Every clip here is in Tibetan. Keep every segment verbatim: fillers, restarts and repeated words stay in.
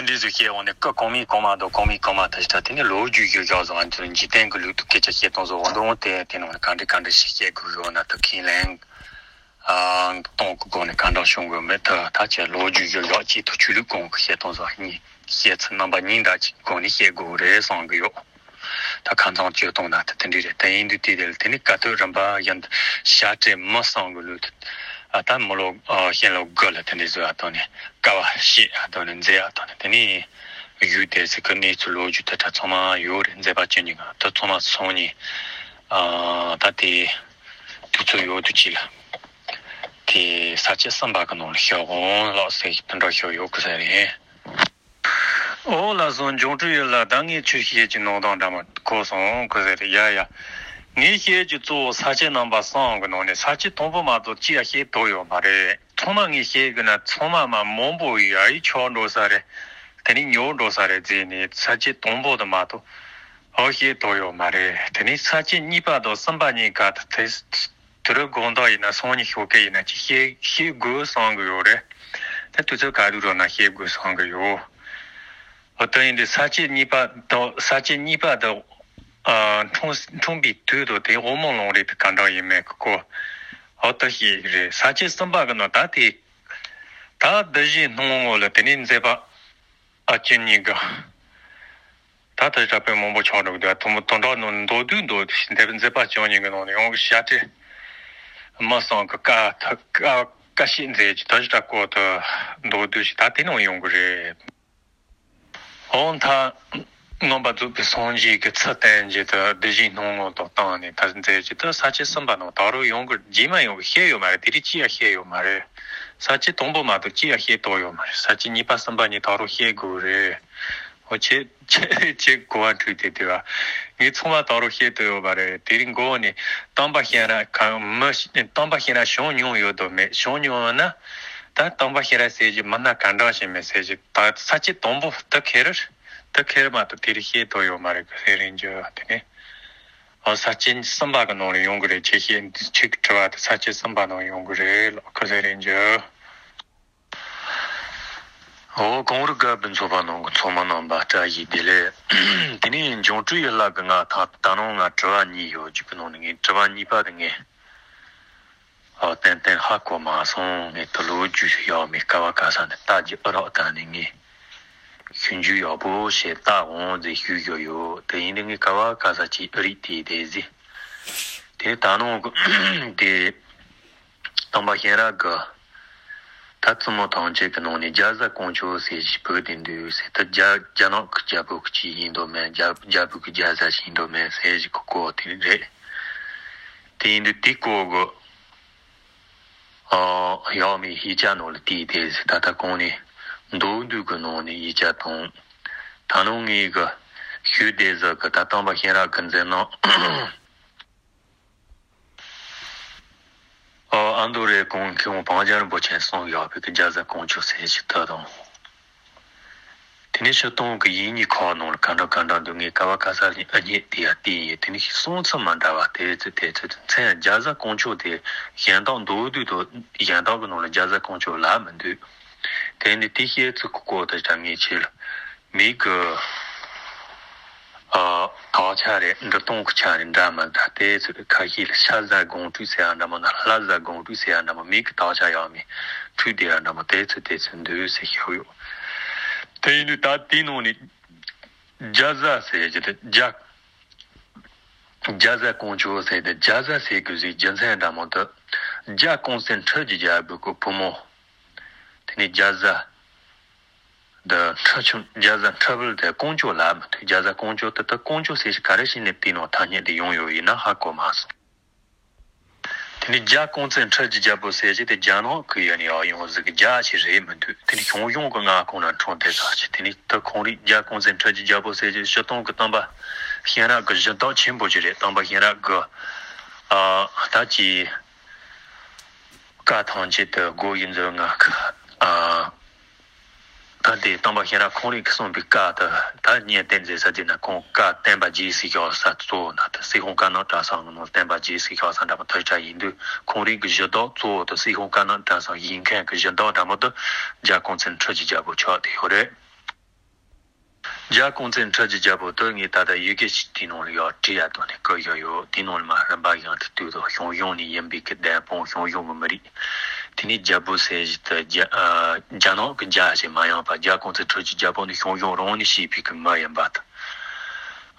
འདི་ཚོ་བཤད་འོང་ནས་ཀ་གོང་མའི་གོང་མ་དང་གོང་མའི་གོང་མ་དེ་ཞིག་ད་དེ་ནས་ལོ་རྒྱུས་ཡོད་ཡག་བཟོ་ཨ་ནི་འཇིག་རྟེན་གྱི་ལུགས་དང་སྐད་ཆ་བཤད་སྟངས་བཟོ་འོང་དུས་དེ་དེ་ནང་ནས་ག་འདྲ་ག་འདྲ་ཞིག་བཤད་དགོས་ཡོད་ན་ད་ཁས་ལེན་གཏོང་གི་སྒོ་ནས་ག་འདྲ་བྱུང་དགོས་མེད་ད་ད་ཆ་ལོ་རྒྱུས་ཡོད་ཡག་གཅིག་ཐོག་ཆོས་ལུགས་གོང་གི་བཤད་སྟངས་བཟོ་གཉིས་བཤད་ཚུལ་རྣམ་པ་གཉིས་འདྲ་གཅིག་སྒོ་ནས་བཤད་དགོས་རེད་བསམ་གི་ཡོད། ད་ཁ་མཚང་བཅོས་གཏོང་ན་ད་དེ་འདྲ་རེད། ད་ཡིན་དུས་དེ་དེ་ལ་དེ་ནི་ཀ་ཐོད་རིམ་པ་ཡིན་ཞྭ་སྤྲེལ་མི་བསམ་གི་ལུགས་དེ་ད་མི་ལོ་གཤེན་ལོ་དགུ་ལ་དེ་འདྲ་བཟོ་ཡག་དང་ནི་ཀ་བ་བཤད་ཡག་དང་ནི་མཛད་ཡག་དང་ནི་དེ་ནི་ཡུལ་དེ་ཚོ་གི་གནས་ཚུལ་ལོ་རྒྱུས་དེ་ད་ཚང་མ་ཡོད་རེད། མཛད་པ་ཅི་ཉིད་ཀ་ད་ཚང་མ་སོང་ནི་ད་དེ་དུས་ཚོད་ཡོད་དུས་ཅི་ལ་དེ་ས་བཅད་གསུམ་པ་གི་ནང་ལ་ཤོག་འོང་ལགས་ཟེར་དེ་འདྲ་ཤོག་ཡོད་གི་ཟེར་རེད། ཨོ་ལགས་སོ། འབྱུང་འཕྲུལ་ཡོད་ལ་ད་ངས་ཆོས་བཤད་ཀྱི་ནང་དོན་འདྲ་མ་གོ་སོང་གོ་ཟེར་ཡ་ཡ། ངས་བཤད་ཀྱི་གཙོ་བོ་ས་བཅད་རྣམ་པ་གསུམ་གི་ནང་ནས་ས་བཅད་དང་པོ་མ་གཏོགས་ཅི་ཡང་བཤད་ཐུབ་ཡོད་མ་རེད། ཚང་མ་ངས་བཤད་གི་ན་ཚང་མ་མ་མང་པོ་ཡ་ཡི་ཆོག་འགྲོ་ས་རེད། དེ་ནས་ཉོ་འགྲོ་ས་རེད་ཟེར་ནས་ས་བཅད་དང་པོ་དུ་མ་གཏོགས་ཨོ་བཤད་ཐུབ་ཡོད་མ་རེད། དེ་ནས་ས་བཅད་གཉིས་པ་དང་གསུམ་པ་གཉིས་ཀ་དུ་དེ། དུ་རུ་དགོང་དག་ཡིན་ན་སང་ཉིན་ཞོགས་ཀས་ཡིན་ན་ཅི་བཤད་བཤད་དགོས་བསམ་གི་ཡོད་རེད། ད་དུས་ཚོད་ག་དུས་རོགས་ན་བཤད་དགོས་བསམ་གི་ཡོད། འོ་ད་ཡིན་དུས་ས་བཅད་གཉིས་པ་དང་ས་བཅད་གཉིས་པ་དང་ཨ་འཁྲུངས་འཁྲུངས་པའི་དུས་དང་དེ་འོ་མ་ལོང་རེད་དེ་ག་འདྲ་ཡིན་མེད་གི་གོ། འོ་ད་བཤད་གི་རེད། ས་བཅད་གསུམ་པ་གི་ནང་ད་དེ་ད་བདུད་བཞིའི་སྣང་ངོ་ལ་དེ་ནས་མཛད་པ། ཨ་ཅེ་གཉིས་ཀ་ད་ལྟ་དྲག་པོའི་མང་པོ་ཆགས་འགྲོ་གི་འདུག་ཐུན་མོང་དོན་དག་ནང་མདོར་བསྡུས་མདོར་བསྡུས་ཤིག་འདེབས་མཛད་པ་བཅུ་གཉིས་ཀྱི་ནང་ནས་ཡོང་གི་ཤ་ཁྲེ་མ་སང་གི་ཀ་ཐ་ཀ་ཀ་ཤེས་མཛད་ཀྱི་ད་ལྟ་སྐོར་དུ་མདོར་བསྡུས་ཤིག་ད་དེ་ནང་ཡོང་གི་རེད། འོང་ཐ་རྔམ་པ་རྫོགས་པའི་སངས་རྒྱས་ཀྱི་ཚུལ་བསྟན་རྒྱུ་དང་བདུད་བཞིའི་སྣང་ངོ་དང་བཏང་ནས་ད་མཛད་རྒྱུ་དུ་ས་བཅད་གསུམ་པ་ནང་ད་རུང་ཡོང་གི་རྗེས་མ་ཡོང་གི་བཤད་ཡོད་མ་རེད། དེ་རིགས་ཅི་ཡང་བཤད་ཡོད་མ་རེད། ས་བཅད་དང་པོ་མ་གཏོགས་ཅི་ཡང་བཤད་ཐུབ་ཡོད་མ་རེད། ས་བཅད་གཉིས་པ་གསུམ་པ་གཉིས་ད་རུང་བཤད་དགོས་རེད། འོ་ཁྱེད་ཁྱེད་ཁྱེད་གོ་བ་འཁྲུལ་ཏེ་བསྡད་པ། ངས་ཚང་མ་ད་རུང་བཤད་ཐུབ་ཡོད་པ་རེད། དེ་རིང་མགོ་ནས་སྟོན་པ་གཤེན་རབ་གང་མི་སྟོན་པ་གཤེན་རབ་བྱུང་མྱོང་ཡོད་དོ་མེད། བྱུང་མྱོང་ཡོད་ན་ད་སྟོན་པ་གཤེན་རབ་ཟེར་གྱི་མི་སྣ་ག་འདྲ་ཞིག་མེད་ཟེར་གྱི་ད་ས་བཅད་དང་པོ་དུ་ཁེར་དུ་ཁེར་མ་གཏོགས་དེ་རིང་བཤད་ཐུབ་ཡོད་མ་རེད་གི་ཟེར་རིང་རྒྱུ་དེ་ནས་ཨ་ས་བཅད་གསུམ་པ་གི་ནང་ལ་ཡོང་གི་རེད། ཁྱེད་ཁྱེད་ཁྱེད་ཀྱི་དྲི་བ་དེ་ས་བཅད་གསུམ་པ་ནང་ཡོང་གི་རེད་ལགས་གི་ཟེར་རིང་རྒྱུ། འོ་གངས་རི་དགའ་བའི་མཚོ་པ་ནང་གི་ཚོགས་མི་རྣམ་པ་བཀྲ་ཤིས་བདེ་ལེགས། དེ་ནས་འབྱུང་འཕྲུལ་ཡུལ་ལྷ་གི་ང་ད་ད་ནང་ང་དྲི་བ་གཉིས་ཡོད་རྒྱུ་གི་ནང་ནས་ངའི་དྲི་བ་གཉིས་པ་དེ་ངས་ཨ་ཏན་ཏན་ཧ་གོ་མ་སོང་། ངས་ད་ལོ་རྒྱུས་ཤིག་ཡག་མེད་ཀ་བ་ཀ་ས་ནས་ལྟ་རྒྱུ་ཨ་རག་ད་ནས་ངས་ཞུ་རྒྱུ་ཡག་པོ་བྱས་ལྟ་འོང་ཟེར་ཞུ་རྒྱུ་ཡོད། དེ་ཡིན་དུས་ངས་ཀ་བ་ཀ་ས་ཅིག་ཨ་རིག་དེ་དེ་ཟེར། དེ་ད་ནང་གི་དེ། སྟོན་པ་གཤེན་རབ་ཀྱི་ད་བཙུན་མོ་ཐམས་ཅད་ཀྱི་ནང་ནས་རྒྱ་བཟའ་ཀོང་ཇོ་ཟེར་ཞིག་བོད་དེ་འདུག་ཟེར། ད་རྒྱ་རྒྱ་ནག་གི་རྒྱལ་པོ་གཅིག་ཡིན་མདོག་མེད། རྒྱ་རྒྱལ་པོ་གི་རྒྱ་བཟའ་ཞིག་ཡིན་མདོག་མེད་ཟེར་ཞིག་གི་སྐོར་དེ་རེད། དེ་ཡིན་དུས་དེའི་སྐོར་གི་ཨ་ཡག་མེད་ཡིག་ཆ་ནང་ལ་བལྟས་ཏེ་ཟེར། ད་ལྟ་གོང་ནས་མདོར་བསྡུས་ཀྱི་ནང་ནས་ཡིག་ཆ་དང་ད་ནང་ངེད་ཀྱི་ཞུ་བདེ་ཟིག་གི་ད་སྟོན་པ་གཤེན་རབ་ཀྱི་མཛད་རྣམ། ཨ་མདོ་རེ་གོང་མཁས་དབང་སྤང་རྒྱ་རིན་པོ་ཆེ་གསུངས་ཡོད་པའི་གི་རྒྱ་བཟའ་ཀོང་ཇོ་ཟེར་ཞིག་ད་དང་། དེ་ནས་སྤྱིར་བཏང་གི་ཡིག་རྙིང་ཁག་ནང་ལ་ག་འདྲ་ག་འདྲ་འདུག་ངས་ཀ་བ་ཀ་ས་ལ་ཨ་མྱེས་དེ་ཡ་བལྟས་ཡིན། དེ་ནས་གསུང་ཚུལ་མི་འདྲ་བ་དེ་ཚོ་དེ་ཚོ་མཚན་རྒྱ་བཟའ་ཀོང་ཇོ་དེ་གཞན་དག་མདོར་བསྡུས་དང་གཞན་དག་གི་ནང་ལ་རྒྱ་བཟའ་ཀོང་ཇོ་ལབ་མི་འདུག་དེ་ནས་དེ་བཤད་ཚུལ་གི་སྐོར་དུ་ད་ངས་ཁྱེད་ལ། མི་གི་ཨ་དག་ཆ་རེད། འབྲི་སྟངས་ཀྱི་ཆ་ནས་འདྲ་མི་འདྲ་དེ་ཚོ་ཁ་ཤས་ལ་ཤ་བཟའ་སྒང་དྲུག་ཟེར་ཡ་འདྲ་མོ་ན་ལྷ་བཟའ་སྒང་དྲུག་ཟེར་ཡ་འདྲ་མོ། མི་གི་དག་ཆ་ཡག་མེད་འཁྲུལ་བསྡད་ཡ་འདྲ་མོ་དེ་ཚོ་དེ་ཚོ་འདུག་ཟེར་ཞུ་ཡོད། དེ་ཡིན་དུས་ད་དེའི་ནང་ནས་རྒྱ་བཟའ་ཟེར་གྱི་དེ་རྒྱ་རྒྱ་བཟའ་ཀོང་ཇོ་ཟེར་དེ་རྒྱ་བཟའ་ཟེར་དགོས་ཟེར་རྒྱུ་མཚན་འདྲ་མོ་དེ་རྒྱ་ཀུན་གསལ་འཕྲུལ་གྱི་རྒྱལ་པོ་གི་བུ་མོ། དེ་ནས་རྒྱ་བཟའ། འདི་འཕྲུལ་ཆུང་རྒྱ་བཟའ་འཕྲུལ་བུ་དེ་ཀོང་ཇོ་ལབ་མི་ཐུབ། རྒྱ་བཟའ་ཀོང་ཇོ་དེ་ད་ཀོང་ཇོ་ཟེར་ཞིག་ག་རེ་ཞིག་ནས་བལྟས་ནོ་ཐ་སྙད་དེ་ཡོང་ཡོད་ཡིན་ན་ཧ་གོ་མ་སོང་། དེ་ནས་རྒྱ་ཀུན་གསལ་འཕྲུལ་གྱི་རྒྱལ་པོ་ཟེར་ཞིག་དེ་རྒྱ་ནག་གི་ཡུལ་ནས་ཡང་ཡོང་ཟིག་གི་རྒྱ་ཞིག་རེད་མི་འདུག་དེ་ནས་ཞང་ཞུང་གི་མངའ་ཁོངས་ན་འཁྲུངས་དེ་ཚར་ཞིག་དེ་ནས་ད་ཁོང་རིགས་རྒྱ་ཀུན་གསལ་འཕྲུལ་གྱི་རྒྱལ་པོ་ཟེར་ཞིག་སྤྱིར་བཏང་གི་སྟོན་པ་གཤེན་རབ་ཀྱི་གཞི་བདག་ཆེན་པོ་ཞིག་རེད། སྟོན་པ་གཤེན་རབ་ཀྱི་ཨ་ད་ཅི། བཀའ་ཐམས་ཅད་དུ་སྒོ་ཡི་མཛོད་ལྔ་ཁ། ཨ། ད་དེ་སྟོན་པ་གཤེན་རབ་ཁོང་རང་གིས་གསུངས་པའི་བཀའ་དེ་ད་སྙན་དེ་མཛད་ས་དེ་ན་ཁོང་བཀའ་བསྟན་པ་རྒྱས་སུ་བཞག་ས་གཙོ་བོ་ན་དེ་སྲིད་དབང་བཀའ་ནག་གྲྭ་ཚང་གི་ནང་བསྟན་པ་རྒྱས་སུ་བཞག་ས་འདྲ་པོ་ཐོས་གྲ་ཡིན་དུས་ཁོང་རང་གི་གཞི་བདག་གཙོ་བོ་དེ་སྲིད་དབང་བཀའ་ནག་གྲྭ་ཚང་ཡིན་མཁན་གྱི་གཞི་བདག་འདྲ་མོ་དེ་རྒྱ་ཀུན་གསལ་འཕྲུལ་གྱི་རྒྱལ་པོ་ཆགས་བསྡད་ཡོད་རེད། རྒྱ་ཀུང་ཙི་ཁྲི་ཀྱི་རྒྱལ་པོ་དེ་ངས་ད་ལྟ་ཡི་གེ་ཞིག་དེའི་ནང་ལ་ཡར་བྲིས་ཡ་དང་ནས་བཀོད་བཞག་ཡོད། དེའི་ནང་ལ་མར་རིམ་པ་བཞིན་དུ་བཏུས་དང་། ཞང་ཞུང་ནས་ཡིན་པའི་གི་བདུན་དཔོན་ཞང་ཞུང་གི་མི་རིགས། དེ་ནས་རྒྱལ་པོ་ཟེར་གྱི་དེ་རྒྱ་ཨ་རྒྱ་ནག་གི་རྒྱ་ཞིག་མ་ཡིན་པ། རྒྱ་ཀུང་ཙི་ཁྲི་ཀྱི་རྒྱལ་པོ་ནི་ཞང་ཞུང་རང་ནས་བྱས་པའི་གི་མི་ཡིན་པ་དང་།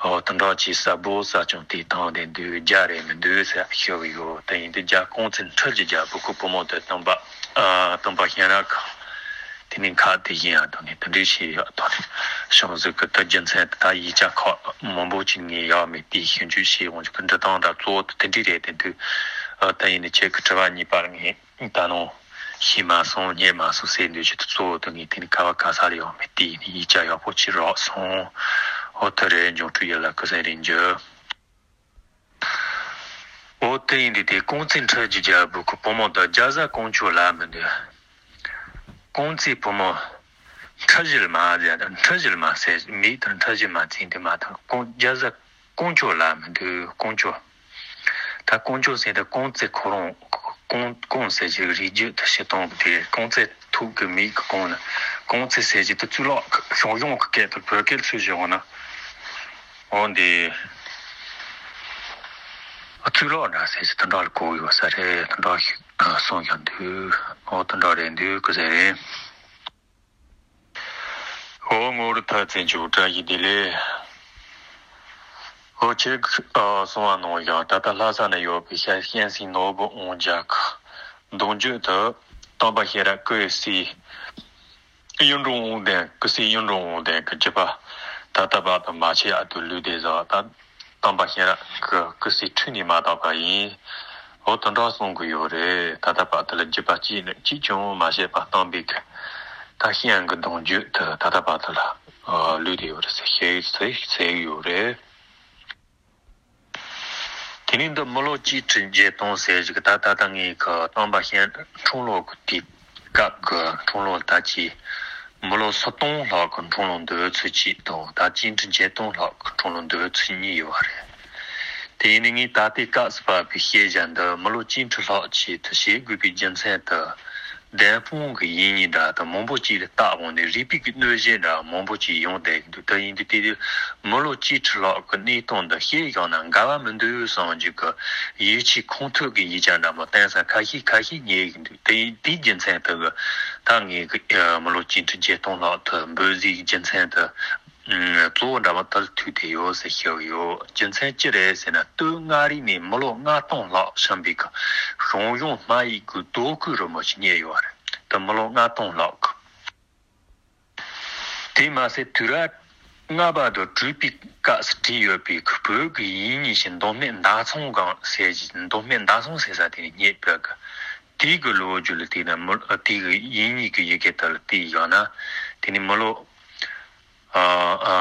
འོ་དེ་འདྲ་ཅིག་གསལ་པོ་གསལ་རྐྱང་དེ་དང་ལྡན་དུས། རྒྱ་རེད་མི་འདུག་ཟེར་ཞུ་གི་ཡོད། དེ་ཡིན་དུས་རྒྱ་ཀུང་ཙི་ཁྲི་ཀྱི་རྒྱལ་པོ་གི་བུ་མོ་དེ་སྟོན་པ་ཨ་སྟོན་པ་གཤེན་རབ་གི་དེ་ནས་ཁ་དེ་བཞིན་ཡང་དང་ནས་དེ་འདྲའི་ཞིག་ཡོད་དང་ནས། བྱུང་ཟིག་གི་དེ་རྒྱུ་མཚན་དེ་ད་ཡིག་ཆ་ཁག་མང་པོ་ཅིག་ངས་ཡག་མེད་དེ་ཞིབ་འཇུག་བྱས་ཡོང་ཅིག་གི་འབྲི་སྟངས་འདྲ་གཙོ་བོ་དེ་དེ་འདྲའི་རེད། དེ་དུས་ཨ་ད་ཡིན་ནས་ཁྱེད་ཀྱི་དྲི་བ་གཉིས་པར་ངས་ད་ནང་ཤེས་མ་སོང་རྙེད་མ་སོང་ཟེར་འདོད་ཆེད་དུ་གཙོ་བོ་དེ་ངས་དེ་ནས་ག་བ་ག་ས་ལ་ཡོད་མེད་དེ་ཡིན་ནས་ཡིག་ཆ་ཡག་པོ་ཅིག་རག་སོང་། འོ་དེ་རེད། འབྱུང་འཕྲོད་ཡིན་ལ་སྐུ་སེམས་རིན་འཇུ། འོ་དེ་ཡིན་དུས་དེ་ཀུང་ཙི་ཁྲི་ཀྱི་རྒྱལ་པོ་གི་བུ་མོ་དང་རྒྱ་བཟའ་ཀོང་ཇོ་ལ་མི་འདུག་ཀུང་ཙི་བུ་མོ་ཁྲི་བཞི་མ་ཟེར། ཁྲི་བཞི་མ་ཟེར་མི་དེར་ཁྲི་བཞི་མ་ཚིག་འདི་མ་དང་ཀུང་རྒྱ་བཟའ་ཀོང་ཇོ་ལ་མི་འདུག་ཀོང་ཇོ། ད་ཀོང་ཇོ་ཟེར་དེ་ཀུང་ཙི་ཁོ་རང་ཀུང་ཀུང་ཟེར་གྱི་རིགས་རྒྱུད་དུ་ཤི་སྟོང་གི་དེ་ཀུང་ཙི་ཐུག་གི་མིང་གི་ཀུང་ལ་ཀུང་ཙི་ཟེར་གྱི་དེ་གཙུག་ལག་ཞང་ཞུང་གི་སྐད་དུ་བོད་སྐད་ཚུལ་བཞག་ན། འོ་འདི་གཙུག་ལག་འདྲ་ཟེར་གྱི་དེ་འདྲ་ལ་གོ་ཡོད་ས་རེད། དེ་འདྲ་ཞིག་གསུངས་ཀྱང་འདུག་འོ་དེ་འདྲ་རེད་འདུག་གི་ཟེར་རེད། འོ་ངོར་ཐ་ཚན་ཆུ་བཀྲ་ཤིས་བདེ་ལེགས། འོ་ཁྱེད་ཀྱིས་གསུངས་པ་ནང་བཞིན་ད་ལྟ་ལྷ་ས་ན་ཡོད་པའི་ཤ་ཤན་སིང་ནོར་བུ་དབང་རྒྱལ་གྱི་གདུང་རྒྱུད་དུ་སྟོན་པ་གཤེན་རབ་ཀུན་གཟིགས་གཡུ་འབྲུག་དབང་ལྡན། ཀུན་གཟིགས་གཡུ་འབྲུག་དབང་ལྡན་གྱི་བརྒྱུད་པ་ད་ལྟ་བར་དུ་མ་ཆད་པར་དུ་ལུས་བསྡད་ཟིག་ད་སྟོན་པ་གཤེན་རབ་ཀྱི་སྐུ་ཚེ་ཁྲི་ནས་མ་འདས་པ་ཡིན། འོ་དེ་འདྲ་གསུང་གི་ཡོད་རེད། ད་ལྟ་བར་དུ་ལ་བརྒྱུད་པ་གཅིག་ནས་གཅིག་ཀྱང་མ་ཆད་པར་སྟོན་པའི་གི་ད་གཤེན་གྱི་གདུང་རྒྱུད་དུ་ད་ལྟ་བར་དུ་ལ་ལུས་བསྡད་ཡོད་རེད་ཟེར་ཞེས་ཟེར་ཟེར་གི་ཡོད་རེད། དེ་ནས་འདི་མི་ལོ་གཅིག་ཁྲི་བརྒྱད་སྟོང་ཟེར་ཞིག་ད་ད་ལྟ་ངས་གི་སྟོན་པ་གཤེན་འཁྲུངས་ལོ་གི་དུས་སྐབས་ཀྱི་འཁྲུངས་ལོ་ད་ཅི་མི་ལོ་སུམ་སྟོང་ལྷག་གི་འཁྲུངས་ལོ་འདོད་ཚུལ་གཅིག་དང་། ད་གཅིག་ཁྲི་བརྒྱད་སྟོང་ལྷག་གི་འཁྲུངས་ལོ་འདོད་ཚུལ་གཉིས་ཡོད་པ་རེད། དེ་ཡིན་ནའི་ངས་ད་ལྟའི་སྐབས་སུ་བབས་པའི་ཤེས་བྱ་འདི་མི་ལོ་གཅིག་ཁྲི་ལྷག་ཅིག་ཏུ་བྱེད་དགོས་པའི་རྒྱུ་མཚན་དུ། བདུན་དཔུང་གི་ཡིག་རྙིང་འདྲ་དང་མང་པོ་ཅིག་ལ་བལྟས་འོང་ནས་རིག་པའི་གི་གནོད་གཞི་འདྲ་མང་པོ་ཅིག་ཡོང་བསྡད་ཀྱི་འདུག་དེ་ཡིན་དུས་དེ་དུས་མི་ལོ་གཅིག་ཁྲི་ལྷག་གི་གནས་སྟངས་འདི་ཤེས་བཞག་ན་འགལ་བ་མི་འདུག་བསམ་རྒྱུ་གི་ཡིད་ཆེས་ཁུངས་ཐུབ་ཀྱི་ཡིག་ཆ་འདྲ་མོ་གཏན་ས་ཁ་ཤས་ཁ་ཤས་རྙེད་ཀྱི་འདུག་དེ་ཡིན་དེའི་རྒྱུ་མཚན་དུ་གི་ད་ངས་གི་མི་ལོ་གཅིག་ཁྲི་བརྒྱད་སྟོང་ལྷག་ཏུ་འབོད་ཟིག་རྒྱུ་མཚན་དུ། ཨ་གཙོ་བོ་འདྲ་མོ་དེར་ཐུག་བསྡད་ཡོད་ཟེར་ཞུ་གི་ཡོད། རྒྱུ་མཚན་ཅི་རེད་ཟེར་ན། སྟོད་མངའ་རིས་ནས་མི་ལོ་ལྔ་སྟོང་ལྷག་ཕྱིན་པའི་གི་ཞང་ཞུང་སྨྲ་ཡིག་གི་རྡོ་བརྐོས་རི་མོ་ཞིག་རྙེད་ཡོད་རེད། དེ་མི་ལོ་ལྔ་སྟོང་ལྷག་གི། དེ་མ་ཟད་དུས་རབས་ལྔ་པ་དང་དྲུག་པའི་སྐབས་སུ་བྲིས་ཡོད་པའི་གི་བོད་ཀྱི་ཡིག་རྙིང་ཞིག་མདོ་སྨད་མདའ་ཚོང་སྒང་ཟེར་གྱི། མདོ་སྨད་མདའ་ཚོང་ཟེར་ས་དེ་ནས་རྙེད་པའི་གི་དེའི་གི་ལོ་རྒྱུས་ལ་བལྟས་ན། མི་དེའི་གི་ཡིག་རྙིང་གི་ཡི་གེ་དེ་ལ་བལྟས་ཡོང་ན། དེ་ནི་མི་ལོ། ཨ་ཨ་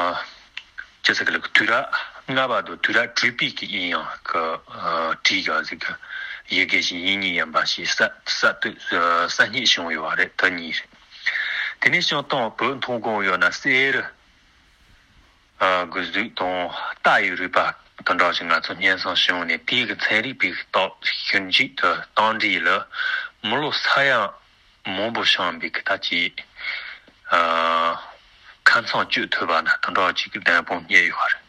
ཅི་ཟེར་གི་ལ་དུས་རབས་ལྔ་པ་དང་དུས་རབས་དྲུག་པའི་གི་ཡིན་ཡང་གི་ཨ་བྲིས་ཡོད་ཟིག་གི་ཡི་གེ་ཞིག་ཡིན་ཉིན་ཡིན་པ་ཞིག་གསལ་གསལ་གསལ་རྙེད་བྱུང་ཡོད་རེད། དེ་གཉིས་རེད། དེ་ནས་བྱང་སྟོད་བོད་མཐོ་སྒང་ཡོད་ན་གསེར་ཨ་གི་གཟུགས་དང་རྟ་ཡི་རུས་པ་དེ་འདྲ་ཞིག་ང་ཚོ་སྙན་སེང་བྱུང་ནས། དེའི་གི་ཚན་རིག་པའི་རྟགས་ཞིབ་འཇུག་ཏུ་བཏང་དུས་ལ་མི་ལོ་ས་ཡ་མང་པོ་བྱུང་བའི་གི་ད་ཅིག་ཨ་ཁ་མཚང་གཅོད་ཐུབ་པ་ན་དེ་འདྲ་ཅིག་གི་བདེན་དཔང་རྙེད་ཡོད་རེད།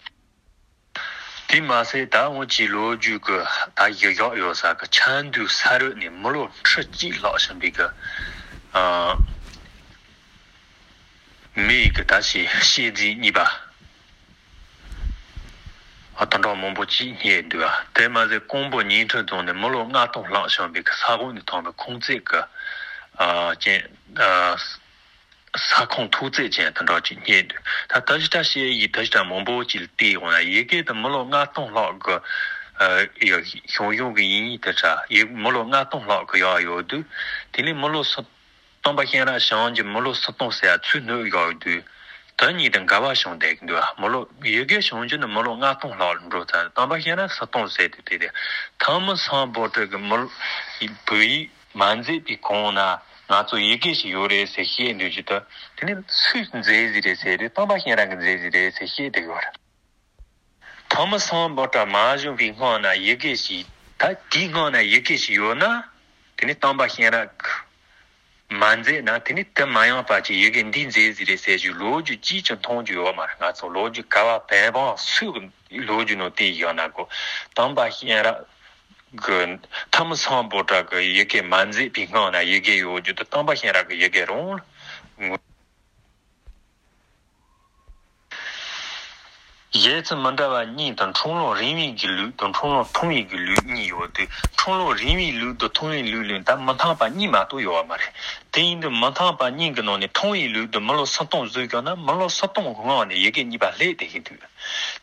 དེ་མ་ཟད་ད་འོང་ཅིག་ལོ་རྒྱུས་གི་ད་གཞི་བཞག་ཡོད་ས་གི་ཆབ་མདོའི་ས་རུད་ནས་མི་ལོ་ཁྲི་གཅིག་ལྷག་ཕྱིན་པའི་གི་ཨ་མི་ཡི་གི་ད་ཞེ་ཤེས་རྫས་རྙེད་པ། ཨ་དེ་འདྲ་མང་པོ་ཅིག་རྙེད་འདུག་ཨ་དེ་མ་ཟད་ཀོང་པོ་ཉིང་ཁྲི་རྫོང་ནས་མི་ལོ་ལྔ་སྟོང་ལྷག་བྱུང་བའི་གི་ས་འོག་ནས་ཐོན་པའི་ཁུང་ཙེ་གི་ཨ་ཅན་ཨ་ས་ཁུང་མཐོ་ཚད་ཅན་དེ་འདྲ་ཅིག་རྙེད་འདུག་ད་ད་ཞིག་ད་ཤེས་ཡིག་ད་ཞིག་ད་མང་པོ་ཅིག་ལ་བལྟས་ཡོང་ན་ཡི་གེ་དེ་མི་ལོ་ལྔ་སྟོང་ལྷག་གི་ཨ་ཡ་ཞང་ཞུང་གི་ཡིག་རྙིང་དེ་འདྲ་ཡི་མི་ལོ་ལྔ་སྟོང་ལྷག་གི་ཡག་ཡོད་འདུག་དེ་ནས་མི་ལོ་སུམ་སྟོན་པ་གཤེན་རབ་བྱུང་རྒྱུ་མི་ལོ་སུམ་སྟོང་ཟེར་ཡ་ཚུར་སྣོན་ཡོད་དུས། དེ་གཉིས་དང་འགལ་བ་བྱུང་བསྡད་ཀྱི་འདུག་མི་ལོ་ཡི་གེ་བྱུང་རྒྱུ་ནི་མི་ལོ་ལྔ་སྟོང་ལྷག་ལ་འགྲོ་ཚར། སྟོན་པ་གཤེན་རབ་སུམ་སྟོང་ཟེར་དུས་དེ་དེ་ཐང་མི་སང་བོ་ཏྲི་གི་མི་ལོ་བོད་ཡིག་མ་མཛད་པའི་གོང་ན་ང་ཚོ་ཡི་གེ་ཞིག་ཡོད་རེད་ཟེར་བཤད་འདོད་ཀྱི་འདུག་དེ་ནི་སུས་མཛད་ཟིག་རེད་ཟེར་དུས་སྟོན་པ་གཤེན་རབ་ཀྱིས་མཛད་ཟིག་རེད་ཟེར་བཤད་བསྡད་ཡོད་རེད། ཐང་མི་སང་བོ་ཏྲ་མ་བྱུང་བའི་སྔོན་ན་ཡི་གེ་ཞིག་ད་དེའི་སྔོན་ན་ཡི་གེ་ཞིག་ཡོད་ན། དེ་ནི་སྟོན་པ་གཤེན་རབ་ཀྱི་ མ་མཛད་ན་དེ་ནི་དེ་མ་ཡིན་པ་ཅིག་ཡི་གེ་འདི་མཛད་ཟིག་རེད་ཟེར་རྒྱུ་ལོ་རྒྱུས་ཅིས་ཀྱང་མཐོང་རྒྱུ་ཡོད་མ་རེད། ང་ཚོ་ལོ་རྒྱུས་ག་བ་བན་བང་སུས་ལོ་རྒྱུས་ནང་བལྟས་ཡོད་ན་གོ། དམ་པ་གཤེན་རབ་གི་ཐ་མི་སམ་བྷོ་ཊ་གི་ཡི་གེ་མ་མཛད་པའི་སྔོན་ན་ཡི་གེ་ཡོད་རྒྱུ་དེ་དམ་པ་གཤེན་རབ་གི་ཡི་གེ་རང་ལ་ངོ་གཞས་ཚིག་མི་འདྲ་བ་གཉིས་དང་འཁྲུངས་ལོ་རིང་བའི་གི་ལུགས་དང་འཁྲུངས་ལོ་ཐུང་བའི་གི་ལུགས་གཉིས་ཡོད་དུས། འཁྲུངས་ལོ་རིང་བའི་ལུགས་དང་ཐུང་བའི་ལུགས་ལ་ད་མི་མཐུན་པ་གཉིས་མ་གཏོགས་ཡོད་པ་མ་རེད། དེ་ཡིན་དུས་མི་མཐུན་པ་གཉིས་ཀྱི་ནང་ནས་ཐུང་བའི་ལུགས་དེ་མི་ལོ་སུམ་སྟོང་བཟོས་བཞག་ན་མི་ལོ་སུམ་སྟོང་གི་སྔོན་ནས་ཡི་གེ་གཉིས་པ་སླེབས་བསྡད་ཀྱི་འདུག་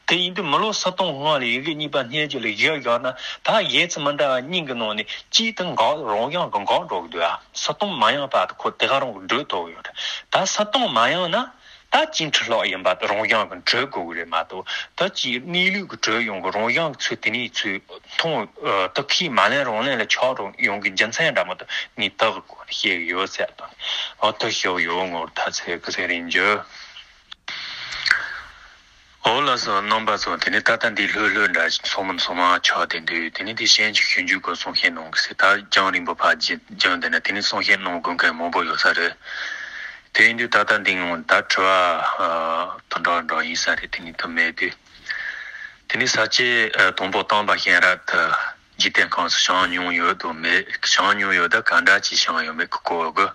དེ་ཡིན་དུས་མི་ལོ་སུམ་སྟོང་སྔོན་ལ་ཡི་གེ་གཉིས་པ་སྙན་རྒྱུད་ལ་བཞག་བཞག་ན། ད་གཞས་ཚིག་མི་འདྲ་བ་གཉིས་ཀྱི་ནང་ནས་གཅིག་དེ་འགག་རང་བཞིན་གྱིས་འགག་འགྲོ་གི་འདུག་ཨ། སུམ་སྟོང་མ་ཡིན་པ་དེ་ཁོ་དེ་ག་རང་གི་འགྲོ་ཐུབ་ཡོད་རེད། ད་སུམ་སྟོང་མ་ཡིན་ན་ད་སྤྱི་འཁྲུག་ལོག་ཡིན་པ་དེ་རང་བཞིན་གྱིས་འགྲོ་དགོས་ཀྱི་རེད་མ་གཏོགས། ད་ཅིག་གནས་ལུགས་ཀྱི་འགྲོ་ཡོང་གི་རང་བཞིན་གྱི་ཚུལ་དེ་ནས་ཚུལ་མཐོང་། ད་ཁས་མ་ལེན་རང་ལེན་ལ་ཆགས་རང་ཡོང་གི་རྒྱུ་མཚན་འདྲ་མོ་དེ་ངས་ད་གི་སྐོར་ནས་བཤད་ཀྱི་ཡོད་ཟེར་དང་། འོ་ད་ཞུ་ཡོད་ངོར་ད་ཚེ་གི་ཚེ་རིང་རྒྱུ། འོ་ལགས་སོ། རྣམ་པ་ཚོ་དེ་ནས་ད་ལྟ་འདི་ལྷོད་ལྷོད་འདྲ་ཞིག་མཚོ་མོ་མཚོ་མ་ཆགས་བསྡད་འདུག་དེ་ནས་དེ་ཤན་གྱི་ཞུ་རྒྱུ་གི་གསུང་བཤད་གནང་གི་ཟེར། ད་རྒྱང་རིང་པོ་ཕར་རྒྱུན་རྒྱུན་དེ་ན་དེ་ནས་གསུང་བཤད་གནང་དགོས་མཁན་མང་པོ་ཡོད་ས་རེད། དེ་ཡིན་དུས་ད་ལྟ་འདི་ངོ་ད་དྲི་བ་དུ་འདྲ་འདྲ་ཡིན་ས་རེད། དེ་ནས་དུ་མེད་དུས། དེ་ནས་ས་སྐྱའི་དང་པོ་དམ་པ་གཤེན་རབ་དུ་འཇིག་རྟེན་ཁམས་སུ་བྱོན་མྱོང་ཡོད་དམ་མེད། བྱོན་མྱོང་ཡོད་ད་ག་འདྲ་ཅིག་བྱོན་ཡོད་མེད་ཀྱི་སྐོར་གི་